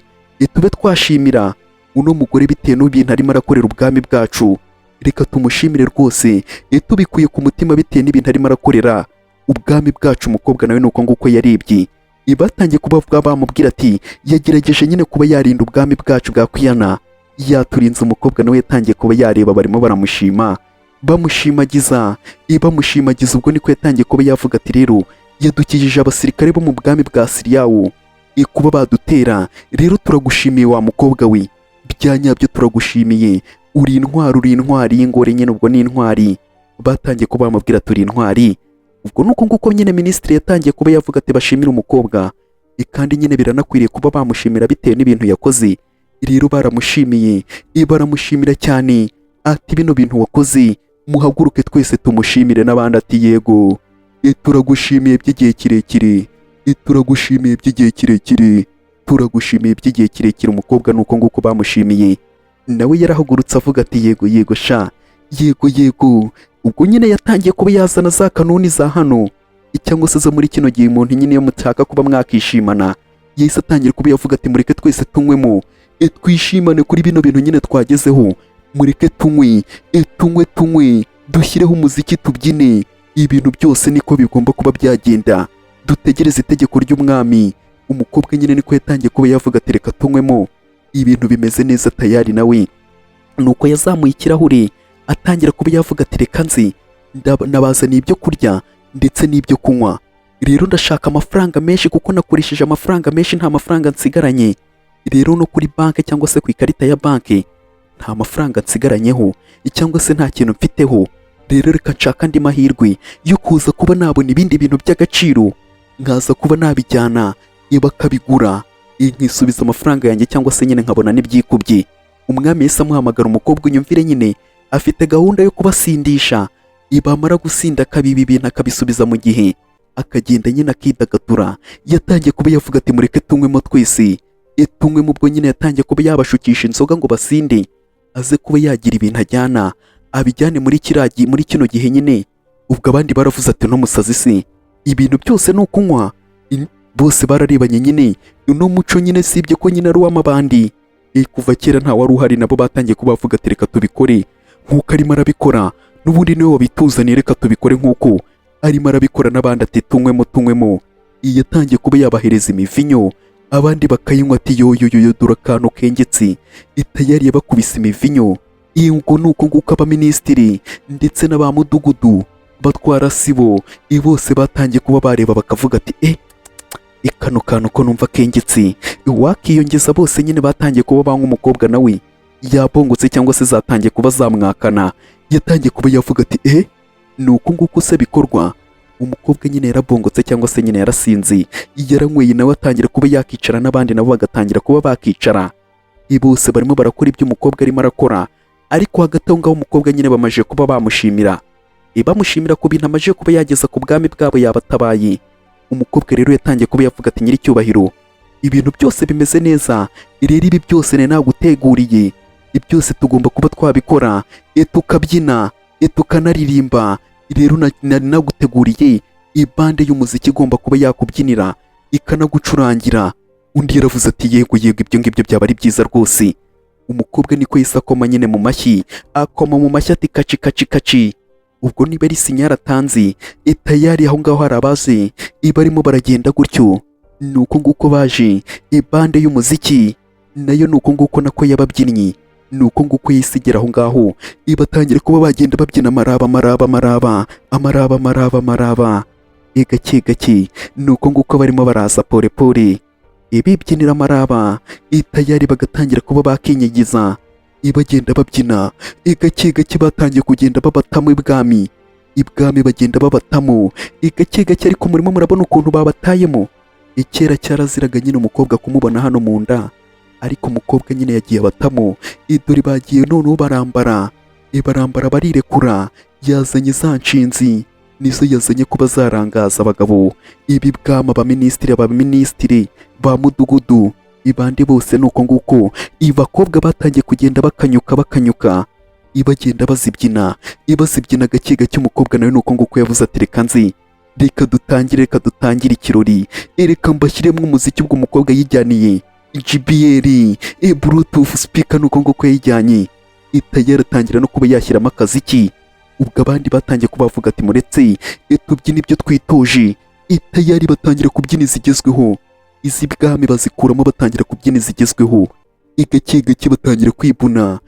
tube twashimira uno mugore bitewe n'ibintu arimo arakorera ubwami bwacu. Reka tumushimire rwose tubikuye ku mutima bitewe n'ibintu arimo arakorera ubwami bwacu." Umukobwa nawe ni uko nguko yarebye, batangiye kuba bamubwira ati: "Yagerageje nyine kuba yarinda ubwami bwacu bwa Kwiyana, yaturinze." Umukobwa nawe yatangiye kuba yareba, barimo baramushima, bamushimagiza, bamushimagiza. Ubwo niko yatangiye kuba yavuga ati: "Rero yadukijije abasirikare bo mu bwami bwa Siriyawo." Kuba badutera. Rero turagushimiye wa mukobwa we, bya nyabyo turagushimiye, uri intwari, uri intwari y'ingore nyine. Ubwo ni intwari batangiye kuba bamubwira, turi intwari. Ubwo nuko nguko nyine minisitiri yatangiye kuba yavuga ati bashimire umukobwa. Kandi nyine biranakwiriye kuba bamushimira bitewe n'ibintu yakoze. Rero baramushimiye, baramushimira cyane, ati bino bintu wakoze, muhaguruke twese tumushimire. N'abandi ati yego, turagushimiye by'igihe kirekire, turagushimiye by'igihe kirekire, turagushimiye by'igihe kirekire. Umukobwa nuko nguko bamushimiye, nawe yarahagurutse avuga ati yego, yego sha, yego, yego. Ubwo nyine yatangiye kuba yazana za kanuni za hano cyangwa se zo muri kino gihe, umuntu nyine iyo mutaka kuba mwakishimana, yahise atangira kuba yavuga ati mureke twese tunywemo, twishimane kuri bino bintu nyine twagezeho, mureke tunywe, tunywe, tunywe, dushyireho umuziki tubyine, ibintu byose niko bigomba kuba byagenda, dutegereze itegeko ry'umwami. Umukobwa nyine niko yatangiye kuba yavuga ati reka tunywemo, ibintu bimeze neza tayari. Nawe nuko yazamuye ikirahure atangira kuba yavuga ati reka nzi nabazaniye ibyo kurya ndetse n'ibyo kunywa. Rero ndashaka amafaranga menshi kuko nakoresheje amafaranga menshi, nta mafaranga nsigaranye. Rero no kuri banki cyangwa se ku ikarita ya banki nta mafaranga nsigaranyeho cyangwa se nta kintu mfiteho. Rero reka nshaka andi mahirwe yo kuza kuba nabona ibindi bintu by'agaciro, nkaza kuba nabijyana bakabigura, nkisubiza amafaranga yanjye cyangwa se nyine nkabona n'ibyikubye. Umwami yahise amuhamagara. Umukobwa, unyumvire nyine, afite gahunda yo kubasindisha, bamara gusinda akabiba ibintu akabisubiza mu gihe, akagenda nyine akidagadura. Yatangiye kuba yavuga ati mureke tunywemo twese, tunywemo. Ubwo nyine yatangiye kuba yabashukisha inzoga ngo basinde, aze kuba yagira ibintu ajyana, abijyane muri kiragi muri kino gihe nyine. Ubwo abandi baravuze ati n'umusazi se, ibintu byose ni ukunywa? Bose bararebanye nyine. Uno muco nyine sibye ko nyine ari uw'amabandi, kuva kera nta wari uhari. Nabo batangiye kuba bavuga ati reka tubikore nk'uko arimo arabikora, n'ubundi niwe wabituzaniye, reka tubikore nk'uko arimo arabikora. N'abandi ati tunywemo, tunywemo. Iyi yatangiye kuba yabahereza imivinyo, abandi bakayinywa, ati yoyoyoyo, dore akantu kengetse. Itayari yabakubise imivinyo. Iyi ngo ni uko nguko abaminisitiri ndetse na ba mudugudu batwara sibo bose batangiye kuba bareba bakavuga ati kano kantu ko numva kengetse, wakiyongeza. Bose nyine batangiye kuba banywa. Umukobwa nawe yabongotse cyangwa se zatangiye kuba zamwakana, yatangiye kuba yavuga ati ni uku nguku se bikorwa? Umukobwa nyine yarabongotse cyangwa se nyine yarasinze, yaranyweye, nawe atangira kuba yakicara n'abandi nabo bagatangira kuba bakicara. Bose barimo barakora ibyo umukobwa arimo arakora. Ariko hagati aho ngaho umukobwa nyine bamaze kuba bamushimira, bamushimira ku bintu amaze kuba yageza ku bwami bwabo, yabatabaye. Umukobwa rero yatangiye kuba yavuga ati nyiricyubahiro, ibintu byose bimeze neza. Rero ibi byose nari naguteguriye, byose tugomba kuba twabikora, tukabyina, tukanaririmba. Rero nari naguteguriye ibande y'umuziki igomba kuba yakubyinira ikanagucurangira. Undi yaravuze ati yego, yego, ibyo ngibyo byaba ari byiza rwose. Umukobwa niko yahise akoma nyine mu mashyi, akoma mu mashyi ati kaci kaci kaci. Ubwo niba ari signal atanze, tayari aho ngaho hari abazi barimo baragenda gutyo. Ni uko nguko baje ibande y'umuziki, nayo ni uko nguko nako y'ababyinnyi, ni uko nguko yahise igera aho ngaho, batangira kuba bagenda babyina amaraba, amaraba, amaraba, amaraba, amaraba, amaraba, gake gake. Ni uko nguko barimo baraza pole pole bibyinira amaraba, tayari bagatangira kuba bakinyigiza, bagenda babyina gake gake. Batangiye kugenda babatamo ibwami, ibwami bagenda babatamo gake gake. Ariko murimo murabona ukuntu babatayemo. Kera cyaraziraga nyine umukobwa kumubona hano mu nda, ariko umukobwa nyine yagiye abatamo. Dore bagiye noneho barambara, barambara barirekura. Yazanye za nshinzi, nizo yazanye kuba zarangaza abagabo ibi bwama, abaminisitiri, abaminisitiri ba mudugudu, ibandi bose. Ni uko nguko abakobwa batangiye kugenda bakanyuka, bakanyuka, ibagenda bazibyina, ibazibyina gake gake. Umukobwa nawe ni uko nguko yavuze ati reka nzi, reka dutangire, reka dutangire ikirori, reka mbashyiremo umuziki. Ubwo umukobwa yijyaniye JBL Bluetooth speaker, ni uko nguko yayijyanye, itayari atangira no kuba yashyiramo akaziki. Ubwo abandi batangiye kuba bavuga ati muretse tubyine ibyo twitoje. Itayari batangira kubyina izigezweho, iz'ibwami bazikuramo, batangira kubyina izigezweho gake gake. Batangira kwibuna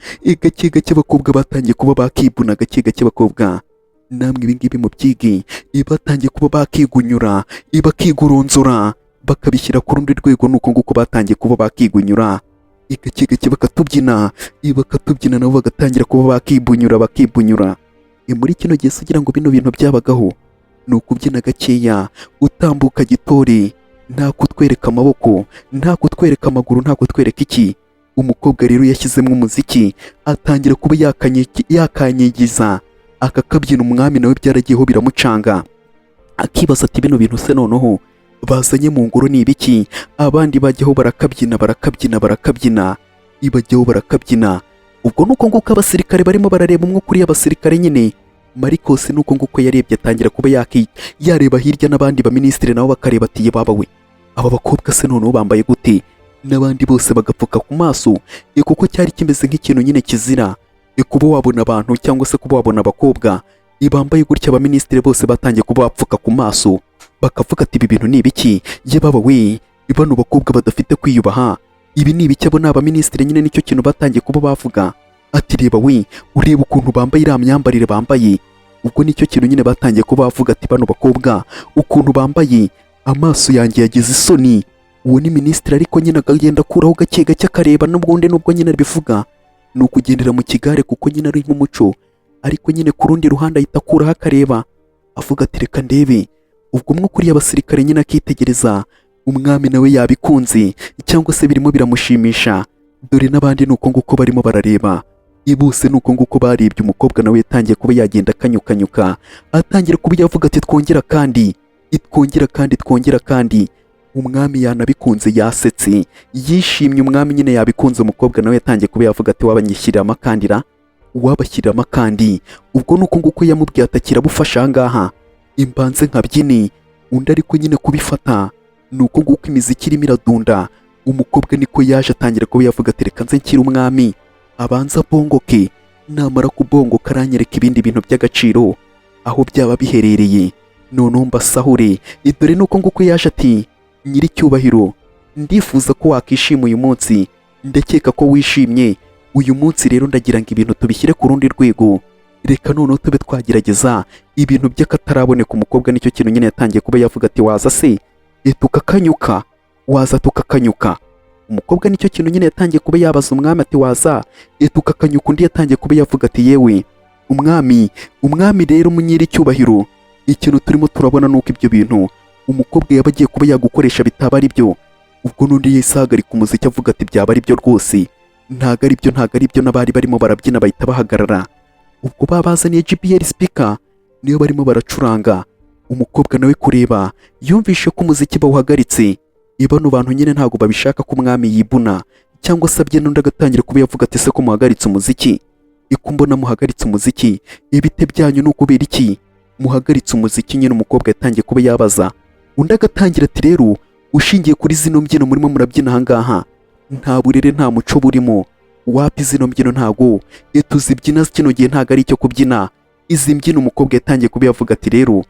gake gake, abakobwa batangiye kuba bakibuna gake gake. Abakobwa namwe ibi ngibi mubyige. Batangiye kuba bakigunyura, bakiguronzora. Bakabishyira ku rundi rwego. Nuko nguko batangiye kuba bakigunyura gake gake, bakatubyina, bakatubyina, nabo bagatangira kuba bakibunyura, bakibunyura. Muri kino gihe se ugira ngo bino bintu byabagaho? Ni ukubyina gakeya, utambuka gitore, nta kutwereka amaboko, nta kutwereka amaguru, nta kutwereka iki. Umukobwa rero yashyizemo umuziki, atangira kuba yakanyegiza aka kabyina. Umwami nawe byaragiyeho biramucanga, akibaza ati: "Bino bintu se noneho bazanye mu ngoro ni ibiki?" Abandi bajyaho barakabyina, barakabyina, barakabyina, ibajyaho barakabyina. Ubwo nuko nguko abasirikare barimo barareba umwe kuri abasirikare nyine. Marcos nuko nguko yarebye, atangira kuba yareba hirya, n'abandi baminisitiri nabo bakareba ati: "Baba we, aba bakobwa se noneho bambaye gute?" N'abandi bose bagapfuka ku maso, kuko cyari kimeze nk'ikintu nyine kizira kuba wabona abantu cyangwa se kuba wabona abakobwa bambaye gutya. Abaminisitiri bose batangiye kuba bapfuka ku maso, bakavuga ati: "Ibi bintu ni ibiki? Ye baba we, bano bakobwa badafite kwiyubaha, ibi ni ibiki?" Abo ni abaminisitiri nyine, nicyo kintu batangiye kuba bavuga ati: "Reba we, ureba ukuntu bambaye, iriya myambarire bambaye." Ubwo nicyo kintu nyine batangiye kuba bavuga ati: "Bano bakobwa ukuntu bambaye, amaso yanjye yagize isoni." Uwo ni minisitiri, ariko nyine akagenda akuraho gake gake akareba. N'ubundi nubwo nyine abivuga, ni ukugendera mu kigare, kuko nyine ari nk'umuco, ariko nyine ku rundi ruhande ahita akuraho akareba, avuga ati: "Reka ndebe." Ubwo umwe ukuriye abasirikare nyine akitegereza, umwami nawe yabikunze cyangwa se birimo biramushimisha. Dore n'abandi ni uko nguko barimo barareba, bose ni uko nguko barebye. Umukobwa nawe yatangiye kuba yagenda akanyukanyuka, atangira kuba yavuga ati: "Twongera kandi, twongera kandi, twongera kandi." Umwami yanabikunze, yasetse, yishimye. Umwami nyine yabikunze. Umukobwa nawe yatangiye kuba yavuga ati: "Wabanyishyirira amakandira, wabashyirira amakandi." Ubwo ni uko nguko yamubwiye ati: "Kirabufasha aha ngaha, imbanze nkabyini." Undi ariko nyine kubifata ni uko nguko imiziki irimo iradunda. Umukobwa niko yaje atangira kuba yavuga ati: "Reka nze nshyire umwami abanza abongoke, namara kubongoka aranyereka ibindi bintu by'agaciro aho byaba biherereye, noneho mbasahure." Dore nuko nguko yaje ati: "Nyiricyubahiro, ndifuza ko wakishima uyu munsi, ndakeka ko wishimye uyu munsi. Rero ndagira ngo ibintu tubishyire ku rundi rwego, reka noneho tube twagerageza ibintu by'akataraboneka." Umukobwa nicyo kintu nyine yatangiye kuba yavuga ati: "Waza se tukakanyuka, waza tukakanyuka?" Umukobwa nicyo kintu nyine yatangiye kuba yabaza umwami ati: "Waza tukakanyuka?" Undi yatangiye kuba yavuga ati: "Yewe umwami, umwami rero munyiricyubahiro, ikintu turimo turabona ni uko ibyo bintu umukobwa yaba agiye kuba yagukoresha bitaba ari byo." Ubwo n'undi yahise ahagarika umuziki, avuga ati: "Byaba ari byo rwose, ntago ari byo, ntago ari byo." N'abari barimo barabyina bahita bahagarara. Ubwo babazaniye JBL speaker, niyo barimo baracuranga. Umukobwa nawe kureba yumvishe ko umuziki bawuhagaritse. Bano bantu nyine ntabwo babishaka ko umwami yibuna cyangwa se abyina. Undi agatangira kuba yavuga ati: "Se ko muhagaritse umuziki, iko mbona muhagaritse umuziki, ibite byanyu ni ukubera iki muhagaritse umuziki?" Nyine umukobwa yatangiye kuba yabaza. Undi agatangira ati: "Rero ushingiye kuri zino mbyino murimo murabyina aha ngaha, nta burere, nta muco burimo, wapi. Zino mbyino ntago tuzibyina kino gihe, ntago ari icyo kubyina izi mbyino." Umukobwa yatangiye kuba yavuga ati: "Rero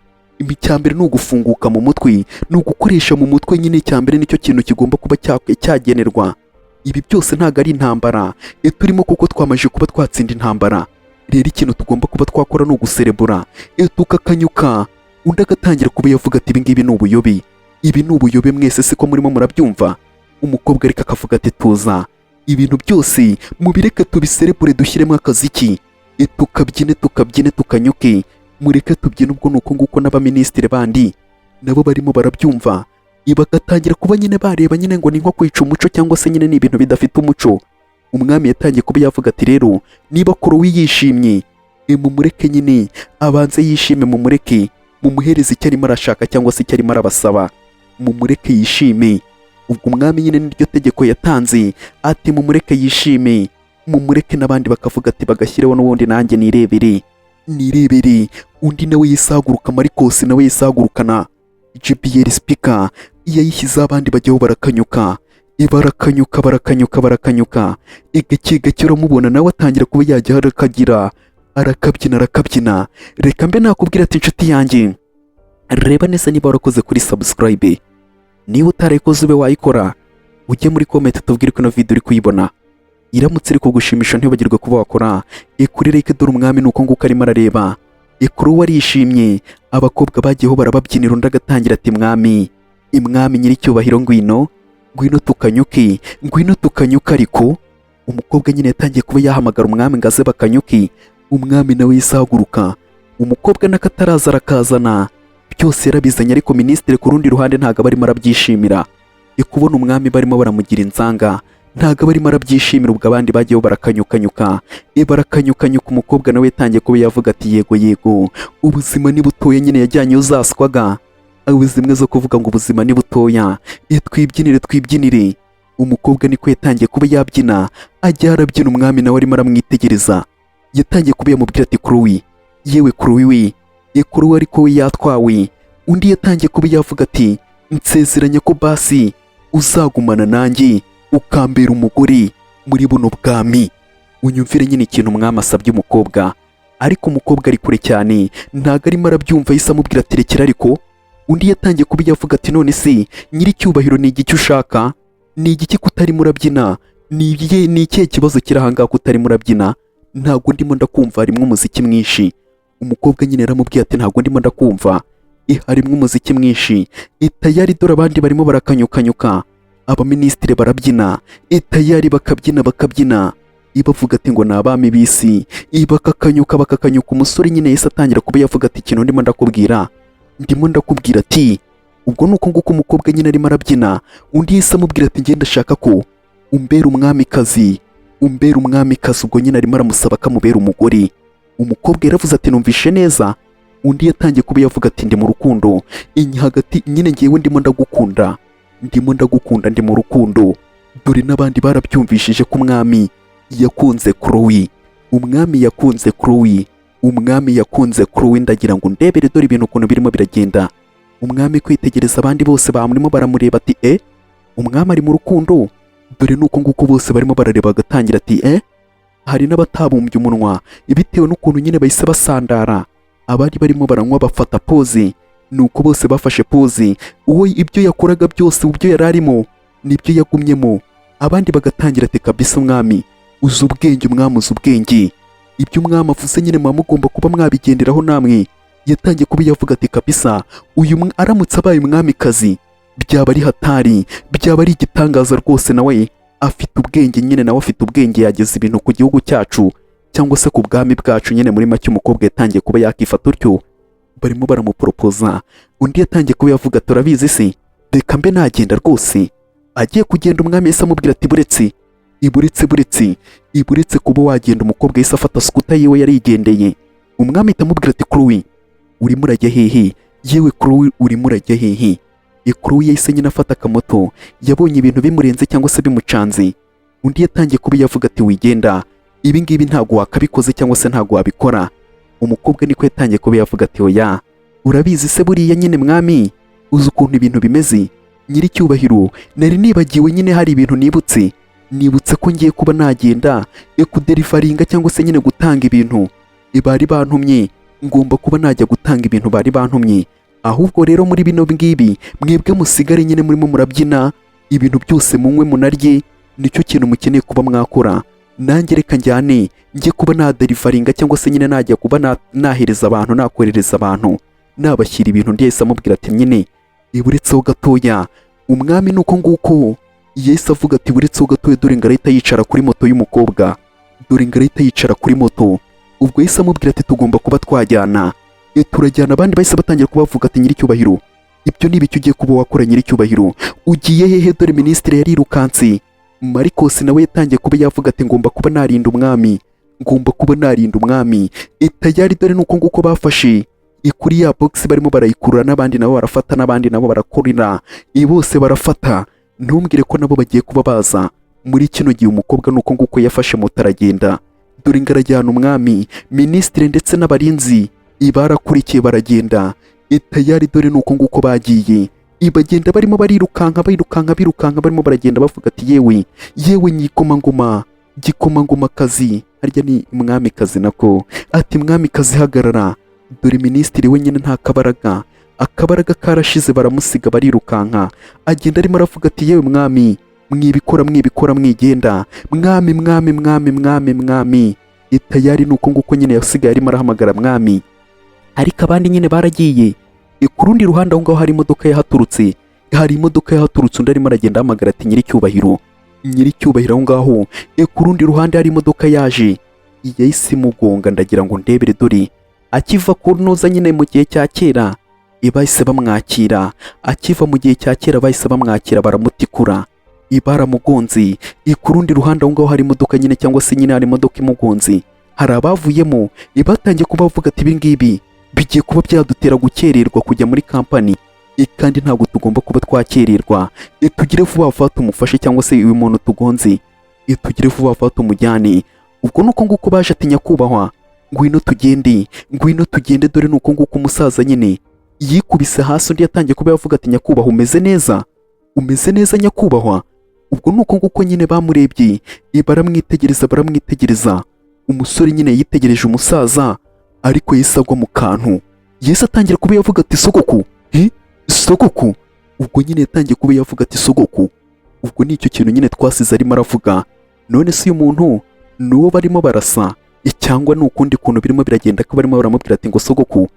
icyambere ni ugufunguka mu mutwe, ni ugukoresha mu mutwe nyine. Icyambere nicyo kintu kigomba kuba cyagenerwa. Ibi byose ntabwo ari intambara turimo, kuko twamaze kuba twatsinda intambara. Rero ikintu tugomba kuba twakora ni uguserebura, tukakanyuka." Undi agatangira kuba yavuga ati: "Ibi ngibi ni ubuyobe, ibi ni ubuyobe, mwese siko murimo murabyumva?" Umukobwa ariko akavuga ati: "Tuza, ibintu byose mubireke tubiserebure, dushyiremo akaziki, tukabyine, tukabyine, tukanyuke, mureke tubyine." Ubwo ni uko nguko n'abaminisitiri bandi nabo barimo barabyumva, bagatangira kuba nyine bareba nyine ngo ni nko kwica umuco cyangwa se nyine ni ibintu bidafite umuco. Umwami yatangiye kuba yavuga ati: "Rero niba Korowi yishimye, mumureke nyine abanze yishime, mumureke, mumuhereze icyo arimo arashaka cyangwa se icyo arimo arabasaba, mumureke yishime." Ubwo umwami nyine niryo tegeko yatanze ati: "Mumureke yishime, mumureke." N'abandi bakavuga ati: "Bagashyireho n'ubundi nanjye nirebere, nirebere." Undi nawe yisaguruka, Marcos nawe yisagurukana JBL speaker, yayishyizeho, abandi bajyaho barakanyuka, barakanyuka, barakanyuka, barakanyuka gake gake. Uramubona nawe atangira kuba yajya arakagira, arakabyina, arakabyina. Reka mbe nakubwira ati: "Inshuti yanjye, reba neza niba warakoze kuri subscribe. Niba utarayikoze ube wayikora, ujye muri comment tubwire ko ino video uri kuyibona iramutse iri kugushimisha. Ntibagirwe kuba wakora kuri like." Dore umwami ni uko nguko arimo arareba ikuru, we arishimye. Abakobwa bagiyeho barababyinira. Undi agatangira ati: "Mwami, Imwami nyiricyubahiro, ngwino, ngwino tukanyuke, ngwino tukanyuke. Ariko umukobwa nyine yatangiye kuba yahamagara umwami ngo aze bakanyuke. Umwami nawe yahise ahaguruka. Umukobwa n'akataraza arakazana, byose yarabizanye. Ariko minisitiri ku rundi ruhande ntabwo aba arimo arabyishimira. Kubona umwami barimo baramugira inzanga, ntabwo aba arimo arabyishimira. Ubwo abandi bagiyeho barakanyukanyuka, barakanyukanyuka. Umukobwa nawe yatangiye kuba yavuga ati: "Yego, yego, ubuzima ni butoya." Nyine yajyanye uzaswaga zimwe zo kuvuga ngo ubuzima ni butoya. Twibyinire, twibyinire. Umukobwa niko yatangiye kuba yabyina, ajya arabyina. Umwami nawe arimo aramwitegereza. Yatangiye kuba yamubwira ati: "Chloe, yewe Chloe we, Chloe." Ariko we yatwawe. Undi yatangiye kuba yavuga ati: "Nsezeranye ko basi uzagumana nanjye ukambera umugore muri buno bwami." Unyumvire nyine ikintu umwami asabye umukobwa, ariko umukobwa ari kure cyane, ntabwo arimo arabyumva. Yahise amubwira ati: "Rekera." Ariko undi yatangiye kuba yavuga ati: "None se nyiricyubahiro, ni igiki ushaka? Ni igiki kutarimo urabyina? Ni ikihe kibazo kiri ahangaha kutarimo urabyina? Ntabwo ndimo ndakumva, harimo umuziki mwinshi." Umukobwa nyine yaramubwiye ati: "Ntabwo ndimo ndakumva, harimo umuziki mwinshi." Tayari dore abandi barimo barakanyukanyuka, abaminisitiri barabyina, tayari bakabyina, bakabyina, ibavuga ati ngo ni abami b'isi, bakakanyuka, bakakanyuka. Umusore nyine yahise atangira kuba yavuga ati: "Ikintu ndimo ndakubwira, ndimo ndakubwira ati ubwo ni uko nguko." Umukobwa nyine arimo arabyina. Undi yahise amubwira ati: "Ngenda ndashaka ko umbera umwamikazi, umbera umwamikazi." Ubwo nyine arimo aramusaba ko amubera umugore. Umukobwa yaravuze ati: "Numvishe neza?" Undi yatangiye kuba yavuga ati: "Ndi mu rukundo hagati nyine, ngewe ndimo ndagukunda, ndimo ndagukunda, ndi mu rukundo." Dore n'abandi barabyumvishije ko umwami yakunze Chloe, umwami yakunze Chloe, umwami yakunze Chloe. Ndagira ngo ndebere, dore ibintu ukuntu birimo biragenda. Umwami kwitegereza abandi bose bamurimo baramureba ati: "E, umwami ari mu rukundo." Dore nuko nguko bose barimo barareba, bagatangira ati: "E." Hari n'abatabumbye umunwa bitewe n'ukuntu nyine bahise basandara. Abari barimo baranywa bafata pause, nuko bose bafashe pause. Uwo ibyo yakoraga byose, ibyo yari arimo nibyo yagumyemo. Abandi bagatangira ati: "Kabisa umwami uzi ubwenge, umwami uzi ubwenge. Ibyo umwami avuze nyine muba mugomba kuba mwabigenderaho namwe." Yatangiye kuba yavuga ati: "Kabisa uyu aramutse abaye umwamikazi byaba ari hatari, byaba ari igitangaza rwose. Nawe afite ubwenge nyine, nawe afite ubwenge, yageza ibintu ku gihugu cyacu cyangwa se ku bwami bwacu." Nyine muri make umukobwa yatangiye kuba yakifata utyo. Barimo baramuporopoza. Undi yatangiye kuba yavuga: "Turabizi se, reka mbe nagenda rwose." Agiye kugenda, umwami yahise amubwira ati: "Buretse, iburetse, buretse, iburetse kuba wagenda." Umukobwa yahise afata scooter yiwe, yarigendeye. Umwami ahita amubwira ati: "Chloe, urimo urajya hehe? Yewe Chloe, urimo urajya hehe?" Chloe yahise nyine afata akamoto, yabonye ibintu bimurenze cyangwa se bimucanze. Undi yatangiye kuba yavuga ati: "Wigenda, ibi ngibi ntabwo wakabikoze cyangwa se ntabwo wabikora." Umukobwa niko yatangiye kuba yavuga ati: "Oya, urabizi se buriya nyine mwami, uzi ukuntu ibintu bimeze nyiricyubahiro, nari nibagiwe nyine, hari ibintu nibutse, nibutse ko ngiye kuba nagenda kudeliveringa cyangwa se nyine gutanga ibintu bari bantumye, ngomba kuba najya gutanga ibintu bari bantumye. Ahubwo rero muri bino ngibi mwebwe musigare nyine murimo murabyina ibintu byose, munywe munarye, nicyo kintu mukeneye kuba mwakora. Nanjye reka njyane njye kuba nadeliveringa cyangwa se nyine najya kuba nahereza abantu, nakoherereza abantu, nabashyira ibintu." Undi yahise amubwira ati: "Nyine iburetseho gatoya." Umwami nuko nguko yahise avuga ati: "Buretseho gatoya." Dore ngo arahita yicara kuri moto y'umukobwa, dore ngo arahita yicara kuri moto. Ubwo yahise amubwira ati: "Tugomba kuba twajyana." Turajyana. Abandi bahise batangira kubavuga ati: "Nyiricyubahiro, ibyo ni ibiki ugiye kuba wakora? Nyiricyubahiro, ugiye hehe?" Dore minisitiri yarirukanse. Marikosi nawe yatangiye kuba yavuga ati: "Ngomba kuba narinda umwami, ngomba kuba narinda umwami." Tayari dore nuko nguko bafashe kuri ya box, barimo barayikurura, n'abandi nabo barafata, n'abandi nabo barakurira, bose barafata. Ntumbwire ko nabo bagiye kuba baza muri kino gihe. Umukobwa nuko nguko yafashe moto aragenda. Dore ngo arajyana umwami, minisitiri ndetse n'abarinzi barakurikiye, baragenda. Tayari dore nuko nguko bagiye, bagenda barimo barirukanka, birukanka, birukanka, barimo baragenda bavuga ati: "Yewe, yewe nyikomangoma, gikomangomakazi, harya ni mwamikazi nako." Ati: "Mwamikazi, hagarara." Dore minisitiri we nyine nta kabaraga, akabaraga karashize, baramusiga barirukanka. Agenda arimo aravuga ati: "Yewe mwami, mwibikora, mwibikora, mwigenda, mwami, mwami, mwami, mwami, mwami." Tayari ni uko nguko nyine yasigaye arimo arahamagara mwami, ariko abandi nyine baragiye. Ku rundi ruhande aho ngaho hari imodoka yahaturutse. Hari imodoka yahaturutse, undi arimo aragenda ahamagara ati: "Nyiricyubahiro, nyiricyubahiro." Aho ngaho ku rundi ruhande hari imodoka yaje, yahise imugonga. Ndagira ngo ndebere, dore akiva ku ntuza nyine mu gihe cya kera bahise bamwakira. Akiva mu gihe cya kera bahise bamwakira, baramutikura, baramugonze. Ku rundi ruhande aho ngaho hari imodoka nyine, cyangwa se nyine hari imodoka imugonze, hari abavuyemo batangiye kuba bavuga ati: "Ibi ngibi bigiye kuba byadutera gukererwa kujya muri kampani, kandi ntabwo tugomba kuba twakererwa. Tugire vuba vuba tumufashe, cyangwa se uyu muntu tugonze tugire vuba vuba tumujyane." Ubwo nuko nguko baje ati: "Nyakubahwa, ngwino tugende, ngwino tugende." Dore nuko nguko umusaza nyine yikubise hasi, undi yatangiye kuba yavuga ati: "Nyakubahwa, umeze neza? Umeze neza, nyakubahwa?" Ubwo nuko nguko nyine bamurebye, baramwitegereza, baramwitegereza. Umusore nyine yitegereje umusaza, ariko yahise agwa mu kantu. Yahise atangira kuba yavuga ati: "Sogoku, he sogoku." Ubwo nyine yatangiye kuba yavuga ati: "Sogoku." Ubwo ni icyo kintu nyine twasize arimo aravuga. None se uyu muntu ni uwo barimo barasa, cyangwa ni ukundi kuntu birimo biragenda, ko barimo baramubwira ati ngo sogoku?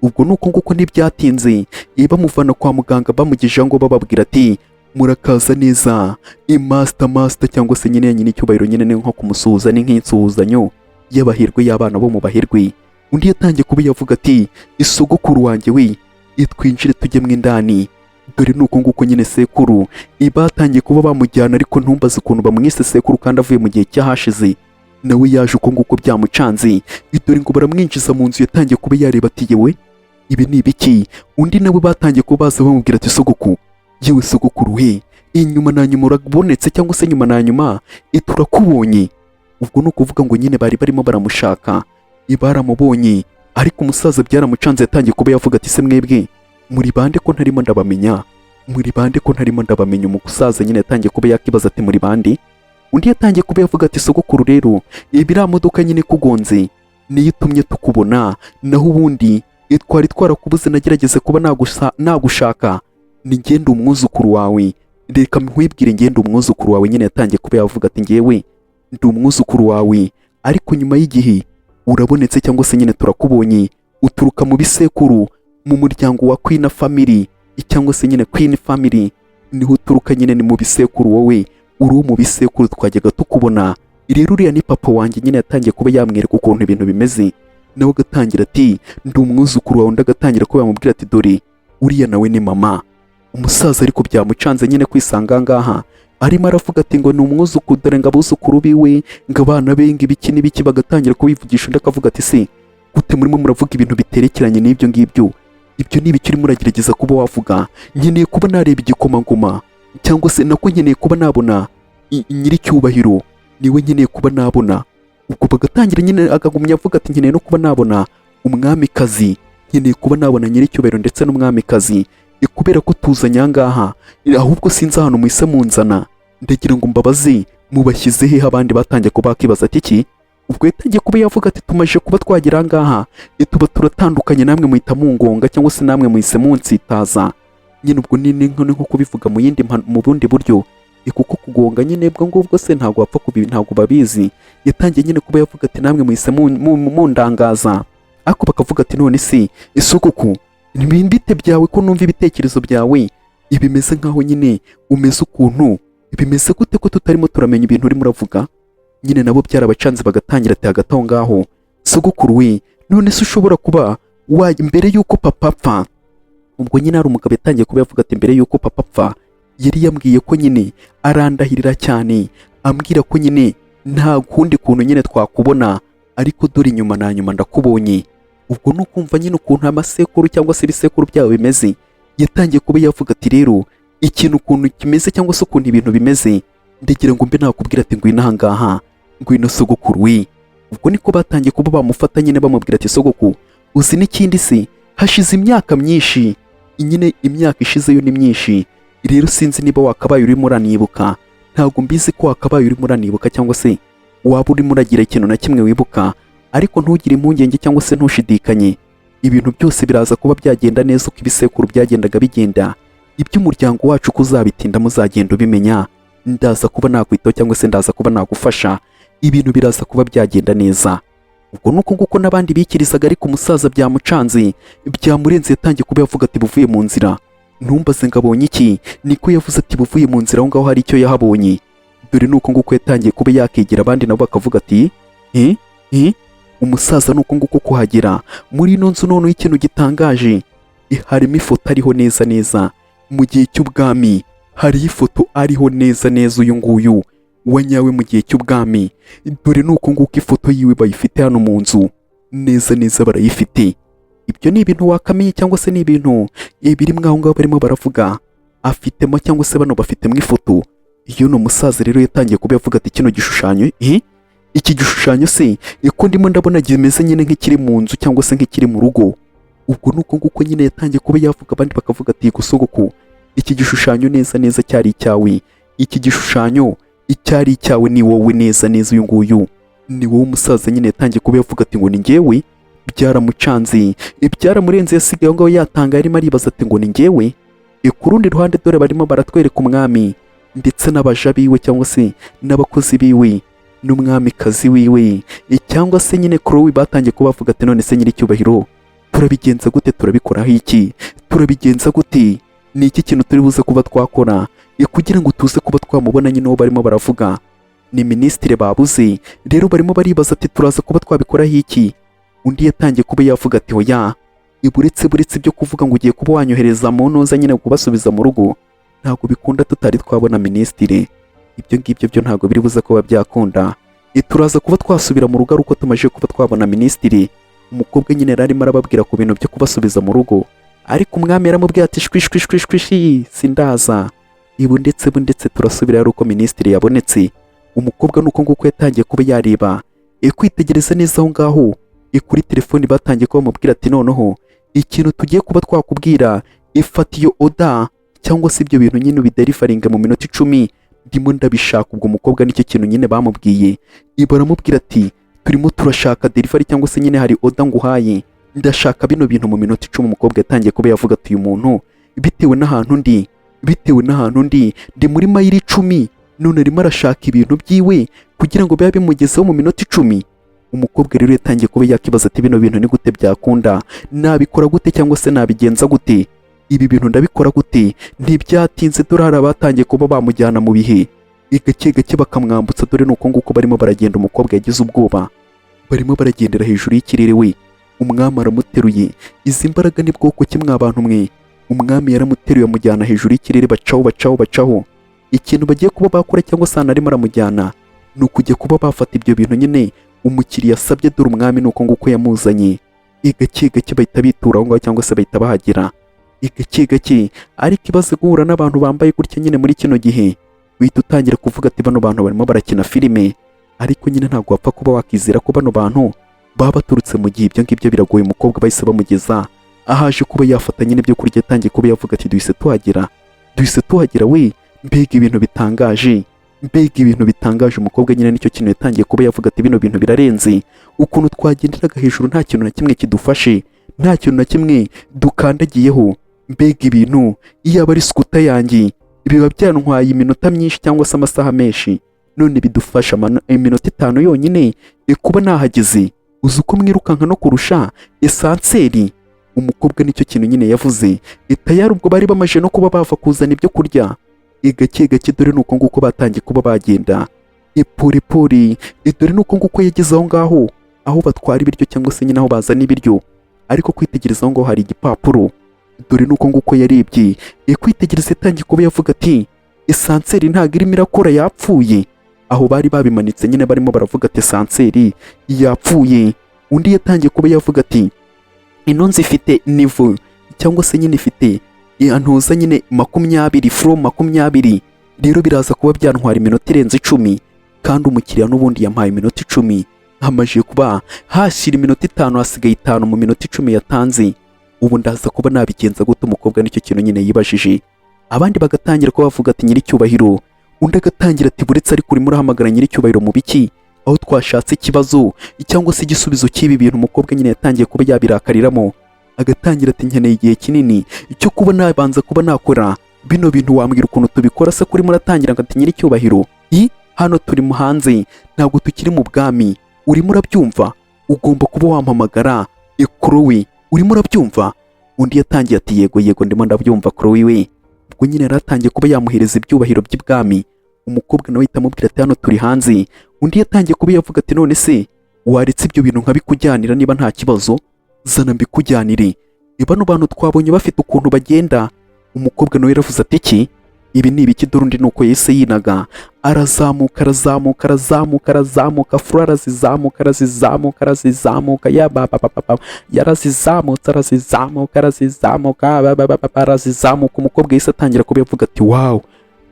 Ubwo ni uko nguko ntibyatinze, bamuvana kwa muganga, bamugejeho ngo bababwira ati: "Murakaza neza, master, master," cyangwa se nyine nyine icyubahiro nyine ni nko kumusuhuza, ni nk'insuhuzanyo y'abahirwe, y'abana bo mu bahirwe. Undi yatangiye kuba yavuga ati: "Isogokuru wanjye we, twinjire tujye mo indani." Dore ni uko nguko nyine sekuru batangiye kuba bamujyana, ariko ntumbaze ukuntu bamwise sekuru kandi avuye mu gihe cyahashize. Nawe yaje uko nguko byamucanze. Dore ngo baramwinjiza mu nzu, yatangiye kuba yareba ati: "Yewe, ibi ni ibiki?" Undi nawe batangiye kuba baza bamubwira ati: "Sogokuru, yewe sogokuru we, inyuma na nyuma urabonetse, cyangwa se nyuma na nyuma turakubonye." Ubwo ni ukuvuga ngo nyine bari barimo baramushaka, baramubonye, ariko umusaza byaramucanze. Yatangiye kuba yavuga ati: "Se mwebwe muri bande ko ntarimo ndabamenya? Muri bande ko ntarimo ndabamenya?" Umusaza nyine yatangiye kuba yakibaza ati: "Muri bande?" Undi yatangiye kuba yavuga ati: "Sogokuru, rero iriya modoka nyine ikugonze niyo itumye tukubona, naho ubundi twari twarakubuze. Nagerageze kuba nagushaka. Ni ngende umwuzukuru wawe, reka nkwibwire, ngende umwuzukuru wawe." Nyine yatangiye kuba yavuga ati: "Ngewe ndi umwuzukuru wawe, ariko nyuma y'igihe urabonetse, cyangwa se nyine turakubonye. Uturuka mu bisekuru, mu muryango wa Queen Family, cyangwa se nyine Queen Family niho uturuka nyine, ni mu bisekuru, wowe uri uwo mu bisekuru twajyaga tukubona. Rero uriya ni papa wanjye." Nyine yatangiye kuba yamwereka ukuntu ibintu bimeze, nawe agatangira ati: "Ndi umwuzukuru wawe." Undi agatangira kuba yamubwira ati: "Dore uriya nawe ni mama." Umusaza ariko byamucanze nyine kwisanga ngaha arimo aravuga ati ngo ni umwuzukuru, dore ngo abuzukuru biwe, ngo abana be, ngo ibiki n'ibiki, bagatangira kubivugisha. Undi akavuga ati: "Se gute murimo muravuga ibintu biterekeranye n'ibyo ngibyo? Ibyo ni ibiki urimo uragerageza kuba wavuga? Nkeneye kuba nareba igikomangoma, cyangwa se nako nkeneye kuba nabona nyiricyubahiro, niwe nkeneye kuba nabona." Ubwo bagatangira nyine, akagumya avuga ati: "Nkeneye no kuba nabona umwamikazi, nkeneye kuba nabona nyiricyubahiro ndetse n'umwamikazi, kubera ko tuzanye aha ngaha, ahubwo sinzi ahantu muhise munzana. Ndagira ngo mbabaze, mubashyize hehe?" Abandi batangiye kuba bakibaza ati: "Iki?" Ubwo yatangiye kuba yavuga ati: "Tumaze kuba twagera aha ngaha, tuba turatandukanye namwe, muhita mungonga, cyangwa se namwe muhise munsitaza nyine." Ubwo ni nko kubivuga mu bundi buryo, kuko kugonga nyine ubwo ngubwo se ntabwo wapfa kubi, ntabwo babizi. Yatangiye nyine kuba yavuga ati: "Namwe muhise mundangaza." Ariko bakavuga ati: "None se isogoko, bite byawe ko numva ibitekerezo byawe ibimeze nkaho nyine umeze ukuntu bimeze gute, ko tutarimo turamenya ibintu urimo uravuga?" Nyine nabo byarabacanze, bagatangira ati: "Hagati aho ngaho, sogokuru we, none se ushobora kuba wa mbere y'uko papa apfa?" Ubwo nyine hari umugabo yatangiye kuba yavuga ati: "Mbere y'uko papa apfa yari yambwiye ko nyine arandahirira cyane, ambwira ko nyine nta kundi kuntu nyine twakubona, ariko dore inyuma na nyuma ndakubonye." Ubwo ni ukumva nyine ukuntu amasekuru cyangwa se ibisekuru byabo bimeze. Yatangiye kuba yavuga ati: "Rero ikintu ukuntu kimeze, cyangwa se ukuntu ibintu bimeze, ndagira ngo mbe nakubwira ati ngwino aha ngaha, ngwino sogokuru we." Ubwo niko batangiye kuba bamufata nyine, bamubwira ati: "Sogoku, uzi n'ikindi se? Hashize imyaka myinshi nyine, imyaka ishizeyo ni myinshi. Rero sinzi niba wakabaye urimo uranibuka, ntabwo mbizi ko wakabaye urimo uranibuka cyangwa se waba urimo uragira ikintu na kimwe wibuka, ariko ntugire impungenge cyangwa se ntushidikanye, ibintu byose biraza kuba byagenda neza uko ibisekuru byagendaga bigenda. Iby'umuryango wacu uko uzabitinda muzagenda ubimenya. Ndaza kuba nakwitaho, cyangwa se ndaza kuba nagufasha, ibintu biraza kuba byagenda neza." Ubwo nuko nguko n'abandi bikirizaga, ariko umusaza byamucanze, byamurenze. Yatangiye kuba yavuga ati: "Buvuye mu nzira." Ntumbaze ngo abonye iki. Niko yavuze ati buvuye mu nzira, aho ngaho hari icyo yahabonye. Dore nuko nguko yatangiye kuba yakegera abandi, nabo bakavuga ati: "Eh eh." Umusaza nuko nguko kuhagera muri ino nzu, noneho ikintu gitangaje, harimo ifoto ariho neza neza mu gihe cy'ubwami. Hariho ifoto ariho neza neza uyu nguyu wa nyawe mu gihe cy'ubwami. Dore nuko nguko ifoto yiwe bayifite hano mu nzu neza neza, barayifite. Ibyo ni ibintu wakamenye cyangwa se ni ibintu biri mwaho ngaho barimo baravuga afitemo, cyangwa se bano bafitemo ifoto y'uno musaza. Rero yatangiye kuba yavuga ati: "Kino gishushanyo, iki gishushanyo se ko ndimo ndabona kimeze nyine nk'ikiri mu nzu cyangwa se nk'ikiri mu rugo?" Ubwo ni uko nguko nyine yatangiye kuba yavuga, abandi bakavuga ati: "Sogoko, iki gishushanyo neza neza cyari icyawe. Iki gishushanyo icyari icyawe, ni wowe neza neza, uyu nguyu ni wowe." Umusaza nyine yatangiye kuba yavuga ati ngo ni njyewe. Byaramucanze, byaramurenze, yasigaye aho ngaho yatanga, yarimo aribaza ati ngo ni njyewe. Ku rundi ruhande, dore barimo baratwereka umwami ndetse n'abaja biwe cyangwa se n'abakozi biwe n'umwamikazi wiwe cyangwa se nyine Chloe. Batangiye kuba bavuga ati: "None se nyiricyubahiro, turabigenza gute? Turabikoraho iki? Turabigenza gute? Ni iki kintu turi buze kuba twakora kugira ngo tuze kuba twamubona nyine?" Uwo barimo baravuga ni minisitiri babuze. Rero barimo baribaza ati: "Turaza kuba twabikoraho iki?" Undi yatangiye kuba yavuga ati: "Oya, buretse, buretse ibyo kuvuga ngo ugiye kuba wanyohereza mu ntuza nyine kubasubiza mu rugo, ntabwo bikunda tutari twabona minisitiri. Ibyo ngibyo byo ntabwo biri buze kuba byakunda. Turaza kuba twasubira mu rugo ari uko tumaze kuba twabona minisitiri." Umukobwa nyine yari arimo arababwira ku bintu byo kubasubiza mu rugo, ariko umwami yaramubwiye ati: "Shwi shwi shwi shwi shi, sindaza ibu, ndetse bu ndetse turasubira ari uko minisitiri yabonetse." Umukobwa nuko nguko yatangiye kuba yareba, kwitegereza neza aho ngaho kuri telefoni. Batangiye kuba bamubwira ati: "Noneho ikintu tugiye kuba twakubwira, ifata iyo order cyangwa se ibyo bintu nyine ubideliveringa mu minota 10, ndimo ndabishaka." Ubwo umukobwa nicyo kintu nyine bamubwiye. Baramubwira ati: "Turimo turashaka delivery cyangwa se nyine hari order nguhaye, ndashaka bino bintu mu minota 10." Umukobwa yatangiye kuba yavuga ati: "Uyu muntu, bitewe n'ahantu ndi, ndi muri mayiri 10, none arimo arashaka ibintu byiwe kugira ngo bibe bimugezeho mu minota 10." Umukobwa rero yatangiye kuba yakibaza ati: "Bino bintu ni gute byakunda? Nabikora gute cyangwa se nabigenza gute? Ibi bintu ndabikora gute?" Ntibyatinze, dore hari abatangiye kuba bamujyana mu bihe gake gake, bakamwambutsa. Dore nuko nguko barimo baragenda. Umukobwa yagize ubwoba, barimo baragendera hejuru y'ikirere we. Umwami aramuteruye. Izi mbaraga ni bwoko ki mwa bantu mwe? Umwami yaramuteruye, amujyana hejuru y'ikirere, bacaho, bacaho, bacaho. Ikintu bagiye kuba bakora cyangwa se ahantu arimo aramujyana ni ukujya kuba bafata ibyo bintu nyine umukiriya asabye. Dore umwami ni uko nguko yamuzanye, gake gake bahita bitura aho ngaho cyangwa se bahita bahagera gake gake. Ariko ibaze guhura n'abantu bambaye gutya nyine muri kino gihe, uhita utangira kuvuga ati: "Bano bantu barimo barakina filime." Ariko nyine ntabwo wapfa kuba wakizera ko bano bantu baba baturutse mu gihe. Ibyo ngibyo biragoye. Umukobwa bahise bamugeza ahaje kuba yafata nyine ibyo kurya. Yatangiye kuba yavuga ati: "Duhise tuhagera, duhise tuhagera we! Mbega ibintu bitangaje, mbega ibintu bitangaje!" Umukobwa nyine nicyo kintu yatangiye kuba yavuga ati: "Bino bintu birarenze, ukuntu twagenderaga hejuru nta kintu na kimwe kidufashe, nta kintu na kimwe dukandagiyeho. Mbega ibintu! Iyo aba ari scooter yanjye biba byantwaye iminota myinshi cyangwa se amasaha menshi, none bidufasha iminota 5 yonyine kuba nahageze. Uzi uko mwirukanka no kurusha ascenseur?" Umukobwa nicyo kintu nyine yavuze. Tayari ubwo bari bamaze no kuba bava kuzana ibyo kurya gake gake. Dore nuko nguko batangiye kuba bagenda pole pole. Dore nuko nguko yageze aho ngaho aho batwara ibiryo cyangwa se nyine aho bazana ibiryo. Ariko kwitegereza aho ngaho hari igipapuro. Dore nuko nguko yarebye, kwitegereza, yatangiye kuba yavuga ati: "Ascenseur ntabwo irimo irakora, yapfuye." Aho bari babimanitse nyine, barimo baravuga ati: "Ascenseur yapfuye." Undi yatangiye kuba yavuga ati: "Ino nzu ifite niveau cyangwa se nyine ifite ntuza nyine 20, floor 20. Rero biraza kuba byantwara iminota irenze 10, kandi umukiriya n'ubundi yampaye iminota 10. Hamaze kuba hashyira iminota 5, hasigaye 5 mu minota 10 yatanze. Ubu ndaza kuba nabigenza gute?" Umukobwa nicyo kintu nyine yibajije. Abandi bagatangira kuba bavuga ati: "Nyiricyubahiro." Undi agatangira ati: "Buretse, ariko urimo urahamagara nyiricyubahiro mu biki, aho twashatse ikibazo cyangwa se igisubizo cy'ibi bintu?" Umukobwa nyine yatangiye kuba yabirakariramo, agatangira ati: "Nkeneye igihe kinini cyo kuba nabanza kuba nakora bino bintu. Wambwira ukuntu tubikora se kuri muratangira ngo ati nyiricyubahiro? I hano turi mu hanze, ntabwo tukiri mu bwami. Urimo urabyumva? Ugomba kuba wampamagara Chloe, urimo urabyumva?" Undi yatangiye ati: "Yego, yego, ndimo ndabyumva kuri wiwe." Ubwo nyine yari atangiye kuba yamuhereza ibyubahiro by'ibwami. Umukobwa nawe ahita amubwira ati: "Hano turi hanze." Undi yatangiye kuba yavuga ati: "None se waretse ibyo bintu nkabikujyanira? Niba nta kibazo, zana mbikujyanire. Bano bantu twabonye bafite ukuntu bagenda." Umukobwa nawe yaravuze ati: "Iki, ibi ni ibiki?" Dore undi nuko yahise yinaga, arazamuka, arazamuka, arazamuka, arazamuka, floor arazizamuka, arazizamuka, arazizamuka, ya ba ba ba ba ba, yarazizamutse, arazizamuka, arazizamuka, ba ba ba ba, arazizamuka. Umukobwa yahise atangira kuba yavuga ati: "Wow,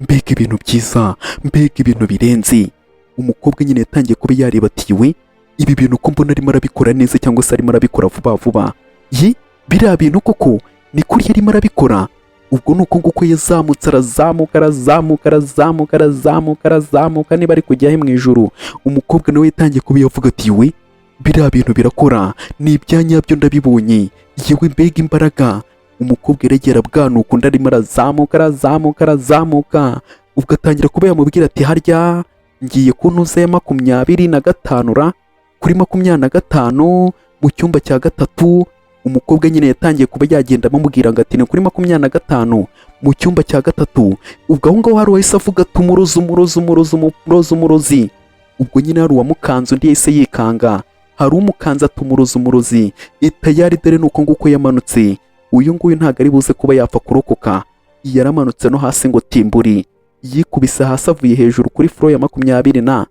mbega ibintu byiza, mbega ibintu birenze!" Umukobwa nyine yatangiye kuba yareba ati: "We, ibi bintu ko mbona arimo arabikora neza, cyangwa se arimo arabikora vuba vuba, ye, biriya bintu koko ni kuri arimo arabikora?" Ubwo ni uko nguko yazamutse, arazamuka, arazamuka, arazamuka, arazamuka, arazamuka, niba ari kujya he mu ijuru. Umukobwa nawe yatangiye kuba yavuga ati: "We, biriya bintu birakora, ni ibya nyabyo, ndabibonye, yewe mbega imbaraga!" Umukobwa yaregera arabwanuka, undi arimo arazamuka, arazamuka, arazamuka. Ubwo atangira kuba yamubwira ati: "Harya ngiye ku ntuza ya 25 ra, kuri 25 mu cyumba cya gatatu." Umukobwa nyine yatangiye kuba yagenda amubwira ngo ati: "Ni kuri 25 mu cyumba cya gatatu." Ubwo aho ngaho hari uwahise avuga ati: "Umurozi, umurozi, umurozi, umurozi, umurozi!" Ubwo nyine hari uwamukanze, undi yahise yikanga. Hari umukanze ati: "Umurozi, umurozi!" Itayari dore ni uko nguko yamanutse. Uyu nguyu ntabwo ari buze kuba yapfa kurokoka. Yaramanutse no hasi ngo timburi, yikubise hasi avuye hejuru kuri floor ya makumyabiri na,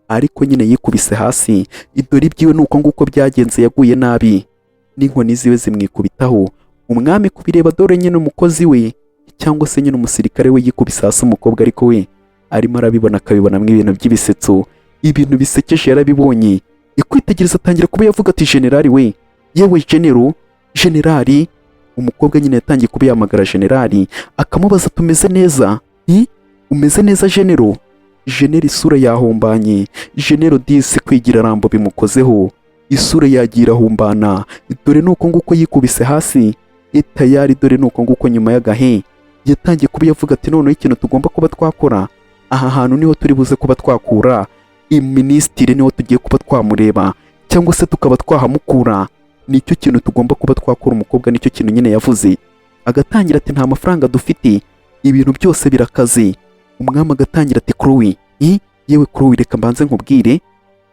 ariko nyine yikubise hasi. Idore ibyiwe ni uko nguko byagenze, yaguye nabi n'inkoni ziwe zimwikubitaho. Umwami kubireba, dore nyine umukozi we cyangwa se nyine umusirikare we yikubise hasi, umukobwa ariko we arimo arabibona, akabibonamo ibintu by'ibisetso, ibintu bisekeje yarabibonye. Ikwitegereza, atangira kuba yavuga ati: "Generali we, yewe genero, generali." Umukobwa nyine yatangiye kuba yahamagara generali, akamubaza: "Tumeze neza? Umeze neza, genero?" Genero isura yahumbanye. Genero disi kwigira Rambo bimukozeho, isura yagiye irahumbana. Dore nuko nguko yikubise hasi itayari. Dore nuko nguko nyuma y'agahe yatangiye kuba yavuga ati: "Noneho ikintu tugomba kuba twakora, aha hantu niho turi buze kuba twakura iminisitiri, niho tugiye kuba twamureba cyangwa se tukaba twahamukura, nicyo kintu tugomba kuba twakora." Umukobwa nicyo kintu nyine yavuze, agatangira ati: "Nta mafaranga dufite, ibintu byose birakaze." Umwami agatangira ati: "Chloe, yewe Chloe, reka mbanze nkubwire."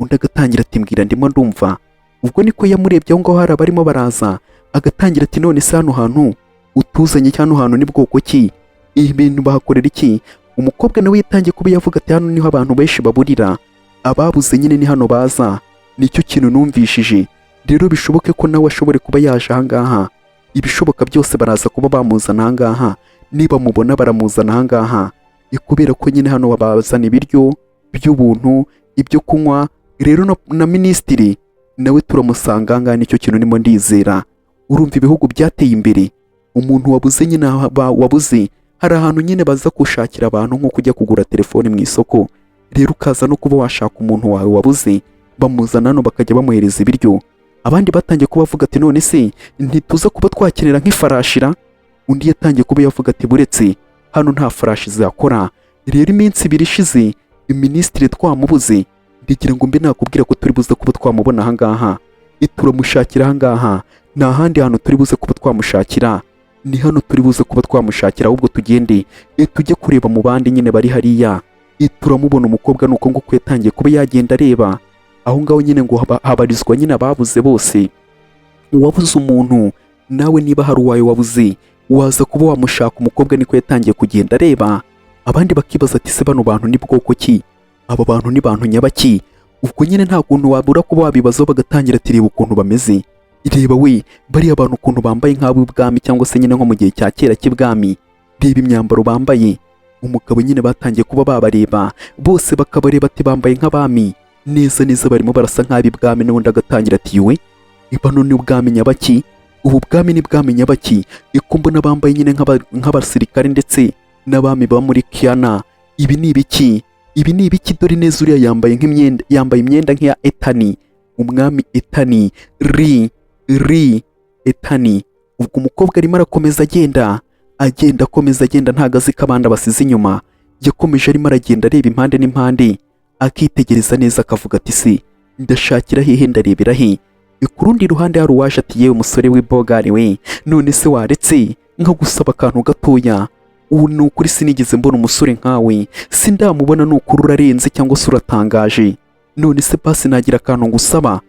Undi agatangira ati: "Mbwira, ndimo ndumva." Ubwo niko yamurebye, aho ngaho hari abarimo baraza, agatangira ati: "None se hano hantu utuzanye, hano hantu ni bwoko ki? Ibi bintu bahakorera iki?" Umukobwa nawe yatangiye kuba yavuga ati: "Hano niho abantu benshi baburira, ababuze nyine ni hano baza, nicyo kintu numvishije. Rero bishoboke ko nawe ashobore kuba yaje ahangaha. Ibishoboka byose baraza kuba bamuzana ahangaha, niba mubona baramuzana ahangaha, kubera ko nyine hano bazana ibiryo by'ubuntu, ibyo kunywa. Rero na minisitiri nawe turamusanga ahangaha, nicyo kintu ndimo ndizera." Urumva ibihugu byateye imbere, umuntu wabuze nyine wabuze, hari ahantu nyine baza gushakira abantu, nko kujya kugura telefone mu isoko. Rero ukaza no kuba washaka umuntu wawe wabuze, bamuzana hano bakajya bamuhereza ibiryo. Abandi batangiye kuba bavuga ati: "None se ntituza kuba twakenera nk'ifarashira?" Undi yatangiye kuba yavuga ati: "Buretse, hano nta farashi zakora. Rero iminsi 2 ishize minisitiri twamubuze, ndigira ngo mbe nakubwira ko turi buze kuba twamubona ahangaha, turamushakira ahangaha. Nta handi hantu turi buze kuba twamushakira, ni hano turi buze kuba twamushakira. Ahubwo tugende, tujye kureba mu bandi nyine bari hariya, turamubona." Umukobwa nuko nguko yatangiye kuba yagenda areba aho ngaho nyine ngo habarizwa nyine ababuze bose. Uwabuze umuntu nawe, niba hari uwawe wabuze, waza kuba wamushaka. Umukobwa niko yatangiye kugenda areba, abandi bakibaza ati: "Se bano bantu ni bwoko ki? Aba bantu ni bantu nyabaki?" Ubwo nyine nta kuntu wabura kuba wabibazaho. Bagatangira ati: "Reba ukuntu bameze, reba we, bariya bantu ukuntu bambaye nk'ab'ubwami, cyangwa se nyine nko mu gihe cya kera cy'ibwami, reba imyambaro bambaye." Umugabo nyine batangiye kuba babareba bose, bakabareba ati: "Bambaye nk'abami neza neza, barimo barasa nk'ab'ibwami." N'ubundi agatangira ati: "Iwe, bano ni ubwami nyabaki? Ubu bwami ni bwami nyabaki, iko mbona bambaye nyine nk'abasirikare ndetse n'abami ba muri Kiana? Ibi ni ibiki? Ibi ni ibiki? Dore neza uriya yambaye nk'imyenda, yambaye imyenda nk'iya Etani, umwami Etani, ri ri Etani." Ubwo umukobwa arimo arakomeza agenda, agenda, akomeza agenda, ntago azi ko abandi abasize inyuma. Yakomeje arimo aragenda areba impande n'impande, akitegereza neza, akavuga ati: "Se ndashakira hehe? Ndarebera he?" Ku rundi ruhande hari uwaje ati: "Yewe musore w'ibogari we, none se waretse nkagusaba akantu gatoya? Ubu ni ukuri sinigeze mbona umusore nkawe, sindamubona, ni ukuri urarenze cyangwa se uratangaje. None se basi nagira akantu ngusaba?"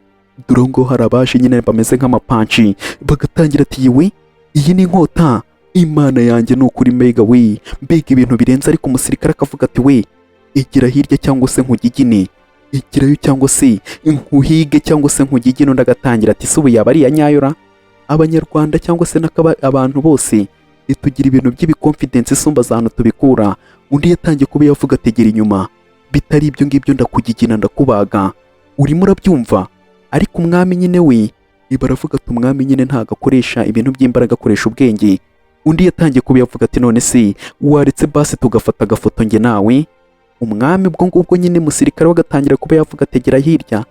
Dore ngo hari abaje nyine bameze nk'amapanci, bagatangira ati: "Yewe, iyi ni inkota, Imana yanjye, ni ukuri mbega we, mbega ibintu birenze." Ariko umusirikare akavuga ati: "We, igira hirya cyangwa se nkugigine, igirayo cyangwa se nkuhige cyangwa se nkugigine." Undi agatangira ati: "Se ubu yaba ari iya nyayora?" Abanyarwanda cyangwa se n'akaba abantu bose tugira ibintu by'ibiconfidence, isumba ahantu tubikura. Undi yatangiye kuba yavuga ategera inyuma, bitari ibyo ngibyo ndakugigina, ndakubaga, urimo urabyumva? Ariko umwami nyine we baravuga ati umwami nyine ntabwo akoresha ibintu by'imbaraga, akoresha ubwenge. Undi yatangiye kuba yavuga ati: "None se waretse basi tugafata agafoto njye nawe?" Umwami ubwo ngubwo nyine musirikare we agatangira kuba yavuga ategera hirya,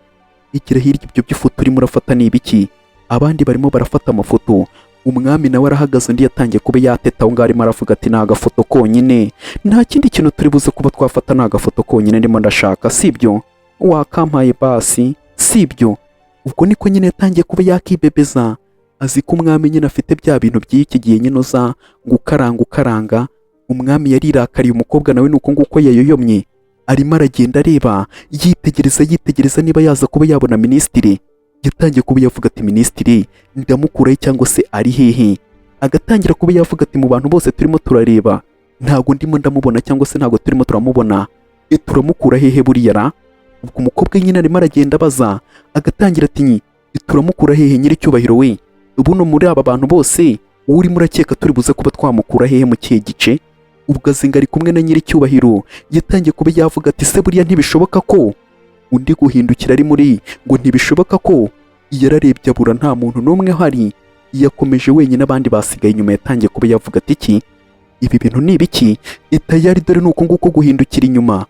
igira hirya, ibyo by'ifoto urimo urafata ni ibiki? Abandi barimo barafata amafoto, umwami nawe arahagaze. Undi yatangiye kuba yateta aho ngaho, arimo aravuga ati: "Ni agafoto konyine, nta kindi kintu turi buze kuba twafata, ni agafoto konyine ndimo ndashaka, sibyo? Wakampaye basi, sibyo?" Ubwo niko nyine yatangiye kuba yakibebeza, azi ko umwami nyine afite bya bintu by'iki gihe nyine uza ngo ukaranga ukaranga. Umwami yarirakariye, umukobwa nawe ni uko nguko yayoyomye, arimo aragenda areba, yitegereza, yitegereza niba yaza kuba yabona minisitiri. Yatangiye kuba yavuga ati: "Minisitiri ndamukurahe cyangwa se ari hehe?" Agatangira kuba yavuga ati: "Mu bantu bose turimo turareba ntabwo ndimo ndamubona cyangwa se ntabwo turimo turamubona, turamukura hehe buriya ra?" Ubwo umukobwa nyine arimo aragenda abaza, agatangira ati: "Turamukura hehe nyiricyubahiro we? Buno muri aba bantu bose urimo urakeka turi buze kuba twamukura hehe, mu kihe gice?" Ubwo azinga ari kumwe na nyiricyubahiro. Yatangiye kuba yavuga ati: "Se buriya ntibishoboka ko?" Undi guhindukira ari muri ngo ntibishoboka ko, yararebye abura nta muntu n'umwe uhari, yakomeje wenyine, abandi basigaye inyuma. Yatangiye kuba yavuga ati: "Iki, ibi bintu ni ibiki?" Itayari dore ni uko nguko guhindukira inyuma,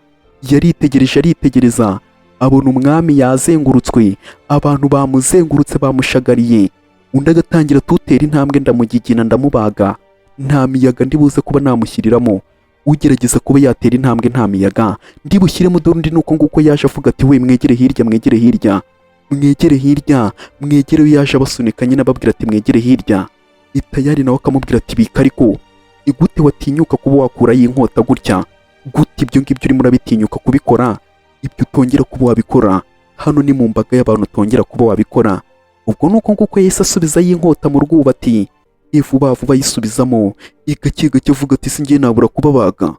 yaritegereje, aritegereza, abona umwami yazengurutswe, abantu bamuzengurutse, bamushagariye. Undi agatangira: "Tutera intambwe ndamugigina, ndamubaga, nta miyaga ndi buze kuba namushyiriramo. Ugerageza kuba yatera intambwe nta miyaga ndi bushyiremo." Dore undi ni uko nguko yaje avuga ati: "We, mwegere hirya, mwegere hirya, mwegere hirya, mwegere." Yaje abasunika nyine, ababwira ati: "Mwegere hirya." Itayari nawe akamubwira ati: "Bika, ariko igute watinyuka kuba wakurayo inkota gutya gute? Ibyo ngibyo urimo urabitinyuka kubikora? Ibyo utongera kuba wabikora hano, ni mu mbaga y'abantu, utongera kuba wabikora." Ubwo ni uko nguko yahise asubizayo inkota mu rwubati vuba vuba, ayisubizamo igake gake, avuga ati: "Si ngiye nabura kubabaga,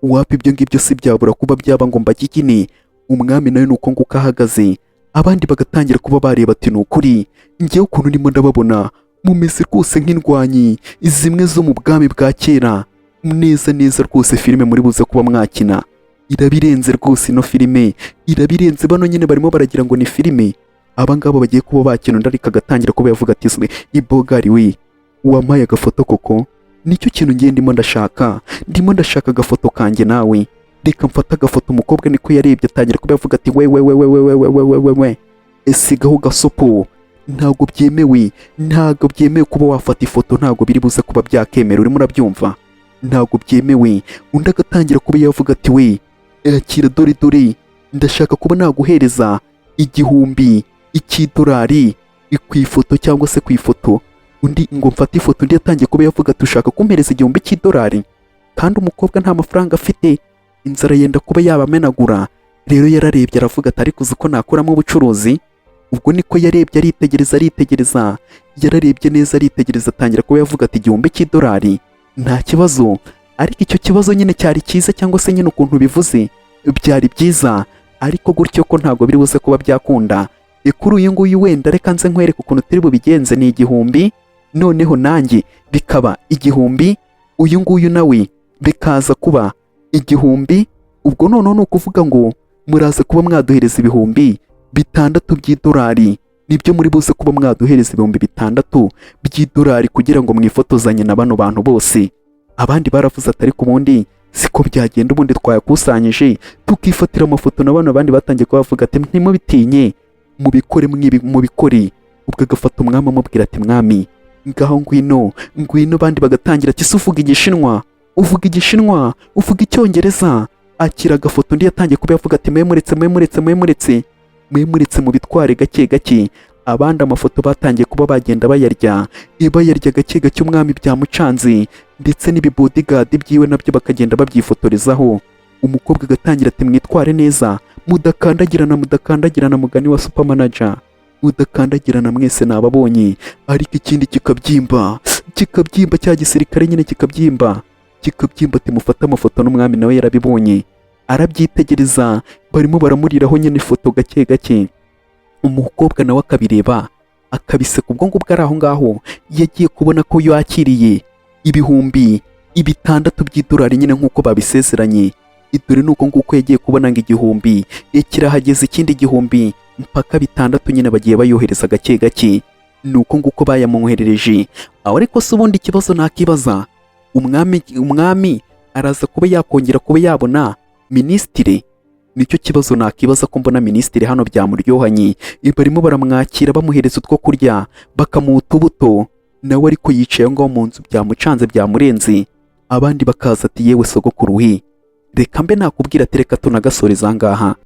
wapi, ibyo ngibyo si byabura kuba byaba ngo mbagigine." Umwami nawe ni uko nguko ahagaze, abandi bagatangira kuba bareba ati: "Ni ukuri ngewe ukuntu ndimo ndababona mumeze rwose nk'indwanyi zimwe zo mu bwami bwa kera neza neza rwose. Filime muri buze kuba mwakina irabirenze rwose, ino filime irabirenze." Bano nyine barimo baragira ngo ni filime abangaba bagiye kuba bakina. Undi ariko agatangira kuba yavuga ati: "Swe ibogari we, wampaye agafoto koko? Nicyo kintu ngiye ndimo ndashaka, ndimo ndashaka agafoto kanjye nawe, reka mfate agafoto." Umukobwa niko yarebye, atangira kuba yavuga ati: "We we we we we we we we we we we, sigaho gasopo, ntabwo byemewe, ntabwo byemewe kuba wafata ifoto, ntabwo biri buze kuba byakemera, urimo urabyumva? Ntabwo byemewe." Undi agatangira kuba yavuga ati: "We, akira, dore dore ndashaka kuba naguhereza 1000 icy'idolari ku ifoto cyangwa se ku ifoto." Undi ngo mfate ifoto. Undi yatangiye kuba yavuga ati: "Ushaka kumpereza 1000 cy'idolari?" Kandi umukobwa nta mafaranga afite, inzara yenda kuba yabamenagura. Rero yararebye aravuga ati: "Ariko uzi ko nakuramo ubucuruzi?" Ubwo niko yarebye, aritegereza, aritegereza, yararebye neza, aritegereza, atangira kuba yavuga ati: "1000 cy'idolari nta kibazo." Ariko icyo kibazo nyine cyari cyiza, cyangwa se nyine ukuntu bivuze byari byiza, ariko gutyo ko ntabwo biri buze kuba byakunda. Kuri uyu nguyu wenda reka nze nkwereke ukuntu turi bubigenze. Ni 1000, noneho nanjye bikaba 1000, uyu nguyu nawe bikaza kuba 1000. Ubwo noneho ni ukuvuga ngo muraza kuba mwaduhereza 6000 by'idolari. Nibyo muri buze kuba mwaduhereza, 6000 by'idolari, kugira ngo mwifotozanye na bano bantu bose. Abandi baravuze ati: "Ariko ubundi siko byagenda, ubundi twayakusanyije tukifatira amafoto na bano." Abandi batangiye kuba bavuga ati: "Ntimubitinye, mubikore, mwibi mubikore." Ubwo agafata umwami, amubwira ati: "Mwami, ngaho ngwino, ngwino." Abandi bagatangira ati: "Se uvuga Igishinwa? Uvuga Igishinwa? Uvuga Icyongereza? Akira agafoto." Undi yatangiye kuba yavuga ati: "Mwe muretse, mwe muretse, mwe muretse, mwe muretse, mubitware gake gake." Abandi amafoto batangiye kuba bagenda bayarya, bayarya gake gake. Umwami byamucanze, ndetse n'ibibodyguard byiwe nabyo bakagenda babyifotorezaho. Umukobwa agatangira ati: "Mwitware neza, mudakandagirana, mudakandagirana." Mugani wa super manager, mudakandagirana mwese nababonye. Ariko ikindi kikabyimba, kikabyimba, cya gisirikare nyine kikabyimba, kikabyimba ati: "Mufate amafoto." N'umwami nawe yarabibonye, arabyitegereza. Barimo baramuriraho nyine ifoto gake gake. Umukobwa nawe akabireba, akabiseka. Ubwo ngubwo ari aho ngaho, yagiye kubona ko yakiriye 6000 by'idolari nyine nk'uko babisezeranye. Dore ni uko nguko yagiye kubona ngo 1000 kirahageze, ikindi 1000, mpaka 6000 nyine bagiye bayohereza gake gake. Ni uko nguko bayamwoherereje aho. Ariko se ubundi ikibazo nakibaza, umwami araza kuba yakongera kuba yabona minisitiri? Nicyo kibazo nakibaza, ko mbona minisitiri hano byamuryohanye. Barimo baramwakira, bamuhereza utwo kurya, bakamuha utubuto nawe, ariko yicaye aho ngaho mu nzu, byamucanze, byamurenze. Abandi bakaza ati: "Yewe sogokuru we, reka mbe nakubwira." Ati: "Reka tunagasoreza aha ngaha."